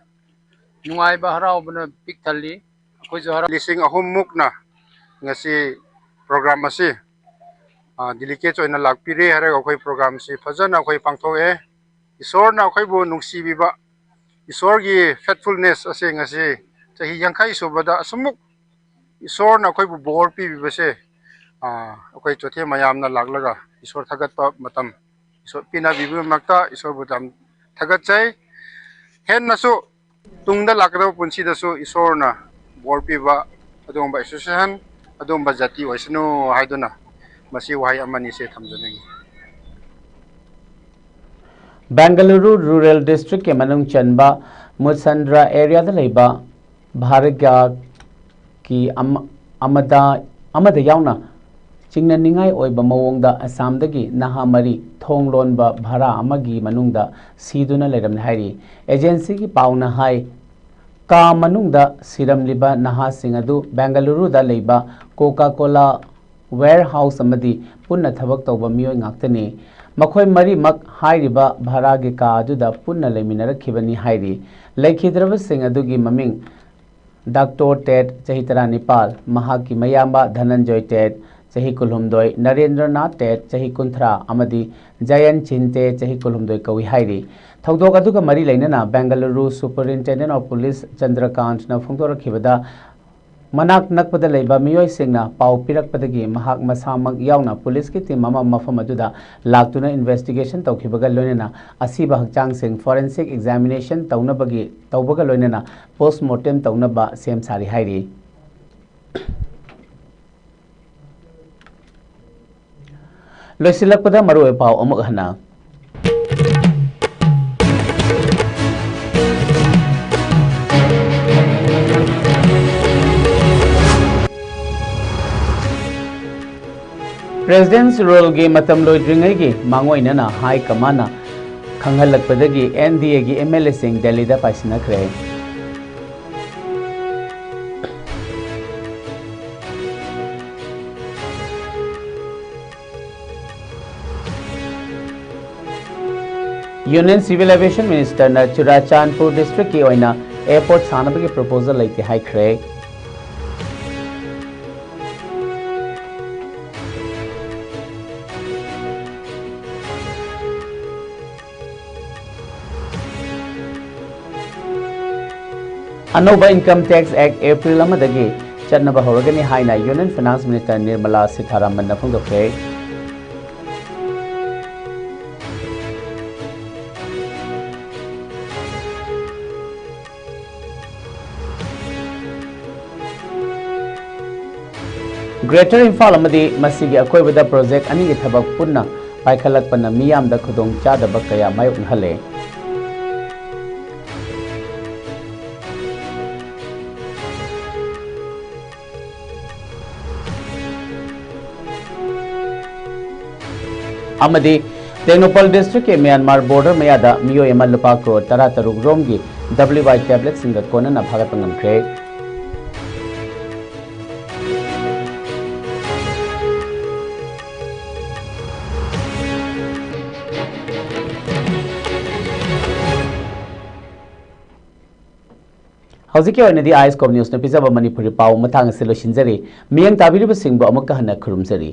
ꯅꯨꯡꯉꯥꯏꯕ ꯍꯔꯥꯎꯕꯅ ꯄꯤꯛ ꯊꯜꯂꯤ꯫ ꯑꯩꯈꯣꯏꯁꯨ ꯍꯔꯥꯎ ꯂꯤꯁꯤꯡ ꯑꯍꯨꯝ ꯃꯨꯛꯅ ꯉꯁꯤ ꯄ꯭ꯔꯣꯒ꯭ꯔꯥꯝ ꯑꯁꯤ ꯗꯤꯂꯤꯀꯦꯠꯁ ꯑꯣꯏꯅ ꯂꯥꯛꯄꯤꯔꯦ ꯍꯥꯏꯔꯒ ꯑꯩꯈꯣꯏ ꯄ꯭ꯔꯣꯒ꯭ꯔꯥꯝꯁꯤ ꯐꯖꯅ ꯑꯩꯈꯣꯏ ꯄꯥꯡꯊꯣꯛꯑꯦ꯫ ꯏꯁꯣꯔꯅ ꯑꯩꯈꯣꯏꯕꯨ ꯅꯨꯡꯁꯤꯕꯤꯕ, ꯏꯁꯣꯔꯒꯤ ꯐꯦꯠꯐꯨꯜꯅꯦꯁ ꯑꯁꯤ ꯉꯁꯤ ꯆꯍꯤ ꯌꯥꯡꯈꯩ ꯁꯨꯕꯗ ꯑꯁꯨꯃꯨꯛ ꯏꯁꯣꯔꯅ ꯑꯩꯈꯣꯏꯕꯨ ꯕꯣꯔ ꯄꯤꯕꯤꯕꯁꯦ, ꯑꯩꯈꯣꯏ ꯆꯣꯊꯦ ꯃꯌꯥꯝꯅ ꯂꯥꯛꯂꯒ ꯏꯁꯣꯔ ꯊꯥꯒꯠꯄ ꯃꯇꯝ, ꯏꯁꯣꯔ ꯄꯤꯅꯕꯤꯕꯒꯤꯗꯃꯛꯇ ꯏꯁꯣꯔꯕꯨ ꯌꯥꯝ ꯊꯥꯒꯠꯆꯩ꯫ ꯍꯦꯟꯅꯁꯨ ꯇꯨꯡꯗ ꯂꯥꯛꯀꯗꯕ ꯄꯨꯟꯁꯤꯗꯁꯨ ꯏꯁꯣꯔꯅ ꯕꯣꯔ ꯄꯤꯕ ꯑꯗꯨꯒꯨꯝꯕ ꯑꯦꯁꯣꯁꯤꯌꯦꯁꯟ, ꯑꯗꯨꯒꯨꯝꯕ ꯖꯥꯇꯤ ꯑꯣꯏꯁꯅꯨ ꯍꯥꯏꯗꯨꯅ ꯃꯁꯤ ꯋꯥꯍꯩ ꯑꯃꯅꯤ ꯁꯦ ꯊꯝꯖꯅꯤꯡꯏ꯫ ꯕꯦꯡꯒꯂꯨꯔꯨ ꯔꯨꯔꯦꯜ ꯗꯤꯁꯇ꯭ꯔꯤꯛꯀꯤ ꯃꯅꯨꯡ ꯆꯟꯕ ꯃꯨꯠꯁꯟꯗ꯭ꯔ ꯑꯦꯔꯤꯌꯥꯗ ꯂꯩꯕ ꯚꯥꯔꯠꯀꯤ ꯑꯃ-, ꯑꯃꯗ, ꯑꯃꯗ ꯌꯥꯎꯅ ꯆꯤꯡꯅꯅꯤꯡꯉꯥꯏ ꯑꯣꯏꯕ ꯃꯑꯣꯡꯗ ꯑꯁꯥꯝꯗꯒꯤ ꯅꯍꯥ ꯃꯔꯤ ꯊꯣꯡ ꯂꯣꯟꯕ ꯚꯔꯥ ꯑꯃꯒꯤ ꯃꯅꯨꯡꯗ ꯁꯤꯗꯨꯅ ꯂꯩꯔꯝꯂꯦ ꯍꯥꯏꯔꯤ꯫ ꯑꯦꯖꯦꯟꯁꯤꯒꯤ ꯄꯥꯎꯅ ꯍꯥꯏ, ꯀꯥ ꯃꯅꯨꯡꯗ ꯁꯤꯔꯝꯂꯤꯕ ꯅꯍꯥꯁꯤꯡ ꯑꯗꯨ ꯕꯦꯡꯒꯂꯨꯔꯨꯗ ꯂꯩꯕ ꯀꯣꯀꯥ ꯀꯣꯂꯥ ꯋꯦꯌꯔ ꯍꯥꯎꯁ ꯑꯃꯗꯤ ꯄꯨꯟꯅ ꯊꯕꯛ ꯇꯧꯕ ꯃꯤꯑꯣꯏ ꯉꯥꯛꯇꯅꯤ꯫ ꯃꯈꯣꯏ ꯃꯔꯤꯃꯛ ꯍꯥꯏꯔꯤꯕ ꯚꯔꯥꯒꯤ ꯀꯥ ꯑꯗꯨꯗ ꯄꯨꯟꯅ ꯂꯩꯃꯤꯟꯅꯔꯛꯈꯤꯕꯅꯤ ꯍꯥꯏꯔꯤ꯫ ꯂꯩꯈꯤꯗ꯭ꯔꯕꯁꯤꯡ ꯑꯗꯨꯒꯤ ꯃꯃꯤꯡ ꯗꯥꯛꯇꯣꯔ ꯇꯦꯠ, ꯆꯍꯤ ꯇꯔꯥꯅꯤꯄꯥꯜ, ꯃꯍꯥꯛꯀꯤ ꯃꯌꯥꯝꯕ ꯙꯅꯟꯖꯣꯏ ꯇꯦꯠ, ꯆꯍꯤ ꯀꯨꯟꯍꯨꯝꯗꯣꯏ, ꯅꯔꯦꯟꯗ꯭ꯔꯅꯥꯊ ꯇꯦꯠ, ꯆꯍꯤ ꯀꯨꯟꯊ꯭ꯔꯥ, ꯑꯃꯗꯤ ꯖꯌꯟ ꯆꯤꯟꯇꯦ, ꯆꯍꯤ ꯀꯨꯟꯍꯨꯝꯗꯣꯏ ꯀꯧꯏ ꯍꯥꯏꯔꯤ꯫ ꯊꯧꯗꯣꯛ ꯑꯗꯨꯒ ꯃꯔꯤ ꯂꯩꯅꯅ ꯕꯦꯡꯒꯂꯨꯔꯨ Superintendent of Police ꯆꯟꯗ꯭ꯔꯀꯥꯟꯠꯅ ꯐꯣꯡꯗꯣꯔꯛꯈꯤꯕꯗ, ꯃꯅꯥꯛ ꯅꯛꯄꯗ ꯂꯩꯕ ꯃꯤꯑꯣꯏꯁꯤꯡꯅ ꯄꯥꯎ ꯄꯤꯔꯛꯄꯗꯒꯤ ꯃꯍꯥꯛ ꯃꯁꯥꯃꯛ ꯌꯥꯎꯅ ꯄꯨꯂꯤꯁꯀꯤ ꯇꯤꯝ ꯑꯃ ꯃꯐꯝ ꯑꯗꯨꯗ ꯂꯥꯛꯇꯨꯅ ꯏꯟꯚꯦꯁꯇꯤꯒꯦꯁꯟ ꯇꯧꯈꯤꯕꯒ ꯂꯣꯏꯅꯅ ꯑꯁꯤꯕ ꯍꯛꯆꯥꯡꯁꯤꯡ ꯐꯣꯔꯦꯟꯁꯤꯛ ꯑꯦꯛꯖꯥꯃꯤꯅꯦꯁꯟ ꯇꯧꯅꯕꯒꯤ, ꯇꯧꯕꯒ ꯂꯣꯏꯅꯅ ꯄꯣꯁꯃꯣꯔꯇꯦꯝ ꯇꯧꯅꯕ ꯁꯦꯝ ꯁꯥꯔꯤ ꯍꯥꯏꯔꯤ꯫ ꯂꯣꯏꯁꯤꯜꯂꯛꯄꯗ ꯃꯔꯨꯑꯣꯏꯕ ꯄꯥꯎ ꯑꯃꯨꯛ ꯍꯟꯅ꯫ ꯄ꯭ꯔꯦꯁꯤꯗꯦꯟꯠꯁ ꯔꯨꯜꯒꯤ ꯃꯇꯝ ꯂꯣꯏꯗ꯭ꯔꯤꯉꯩꯒꯤ ꯃꯥꯡꯑꯣꯏꯅꯅ ꯍꯥꯏ ꯀꯃꯥꯟꯅ ꯈꯪꯍꯜꯂꯛꯄꯗꯒꯤ ꯑꯦꯟ ꯗꯤ ꯑꯦꯒꯤ ꯑꯦꯝ ꯑꯦꯜ ꯑꯦꯁꯤꯡ ꯗꯦꯜꯂꯤꯗ ꯄꯥꯏꯁꯤꯟꯅꯈ꯭ꯔꯦ꯫ ꯌꯨꯅꯤꯌꯟ ꯁꯤꯚꯤꯜ ꯑꯦꯚꯤꯌꯦꯁꯟ ꯃꯤꯅꯤꯁꯇꯔꯅ ꯆꯨꯔꯥꯆꯥꯟꯄꯨꯔ ꯗꯤꯁꯇ꯭ꯔꯤꯛꯀꯤ ꯑꯣꯏꯅ ꯑꯦꯌꯔꯄꯣꯔꯠ ꯁꯥꯅꯕꯒꯤ ꯄ꯭ꯔꯣꯄꯣꯖꯦꯜ ꯂꯩꯇꯦ ꯍꯥꯏꯈ꯭ꯔꯦ꯫ ꯑꯅꯧꯕ ꯏꯟꯀꯝ ꯇꯦꯛꯁ ꯑꯦꯛ ꯑꯦꯄ꯭ꯔꯤꯜ ꯑꯃꯗꯒꯤ ꯆꯠꯅꯕ ꯍꯧꯔꯒꯅꯤ ꯍꯥꯏꯅ ꯌꯨꯅꯤꯌꯟ ꯐꯥꯏꯅꯥꯟꯁ ꯃꯤꯅꯤꯁꯇꯔ ꯅꯤꯔꯃꯂꯥ ꯁꯤꯊꯥꯔꯥꯃꯟꯅ ꯐꯣꯡꯗꯣꯛꯈ꯭ꯔꯦ꯫ ꯒ꯭ꯔꯦꯇꯔ ꯏꯝꯐꯥꯜ ꯑꯃꯗꯤ ꯃꯁꯤꯒꯤ ꯑꯀꯣꯏꯕꯗ ꯄ꯭ꯔꯣꯖꯦꯛ ꯑꯅꯤꯒꯤ ꯊꯕꯛ ꯄꯨꯟꯅ ꯄꯥꯏꯈꯠꯂꯛꯄꯅ ꯃꯤꯌꯥꯝꯗ ꯈꯨꯗꯣꯡꯆꯥꯗꯕ ꯀꯌꯥ ꯃꯥꯌꯣꯛꯅꯍꯜꯂꯦ꯫ ꯑꯃꯗꯤ ꯇꯦꯡꯅꯧꯄꯜ ꯗꯤꯁꯇ꯭ꯔꯤꯛꯀꯤ ꯃ꯭ꯌꯥꯟꯃꯥꯔ ꯕꯣꯔꯗꯔ ꯃꯌꯥꯗ ꯃꯤꯑꯣꯏ ꯑꯃ ꯂꯨꯄꯥ ꯀ꯭ꯔꯣꯔ ꯇꯔꯥꯇꯔꯨꯛ ꯔꯣꯝꯒꯤ ꯗꯕ꯭ꯂꯤꯎ ꯑꯥꯏ ꯇꯦꯕ꯭ꯂꯦꯠꯁꯤꯡꯒ ꯀꯣꯟꯅꯅ ꯐꯥꯒꯠꯄ ꯉꯝꯈ꯭ꯔꯦ꯫ ꯍꯧꯖꯤꯛꯀꯤ ꯑꯣꯏꯅꯗꯤ ꯑꯥꯏ ꯑꯦꯁ ꯀꯣꯝ ꯅ꯭ꯌꯨꯁꯅ ꯄꯤꯖꯕ ꯃꯅꯤꯄꯨꯔꯤ ꯄꯥꯎ ꯃꯇꯥꯡ ꯑꯁꯤ ꯂꯣꯏꯁꯤꯟꯖꯔꯤ꯫ ꯃꯤꯠꯌꯦꯡ ꯇꯥꯕꯤꯔꯤꯕꯁꯤꯡꯕꯨ ꯑꯃꯨꯛꯀ ꯍꯟꯅ ꯈꯨꯔꯨꯝꯖꯔꯤ꯫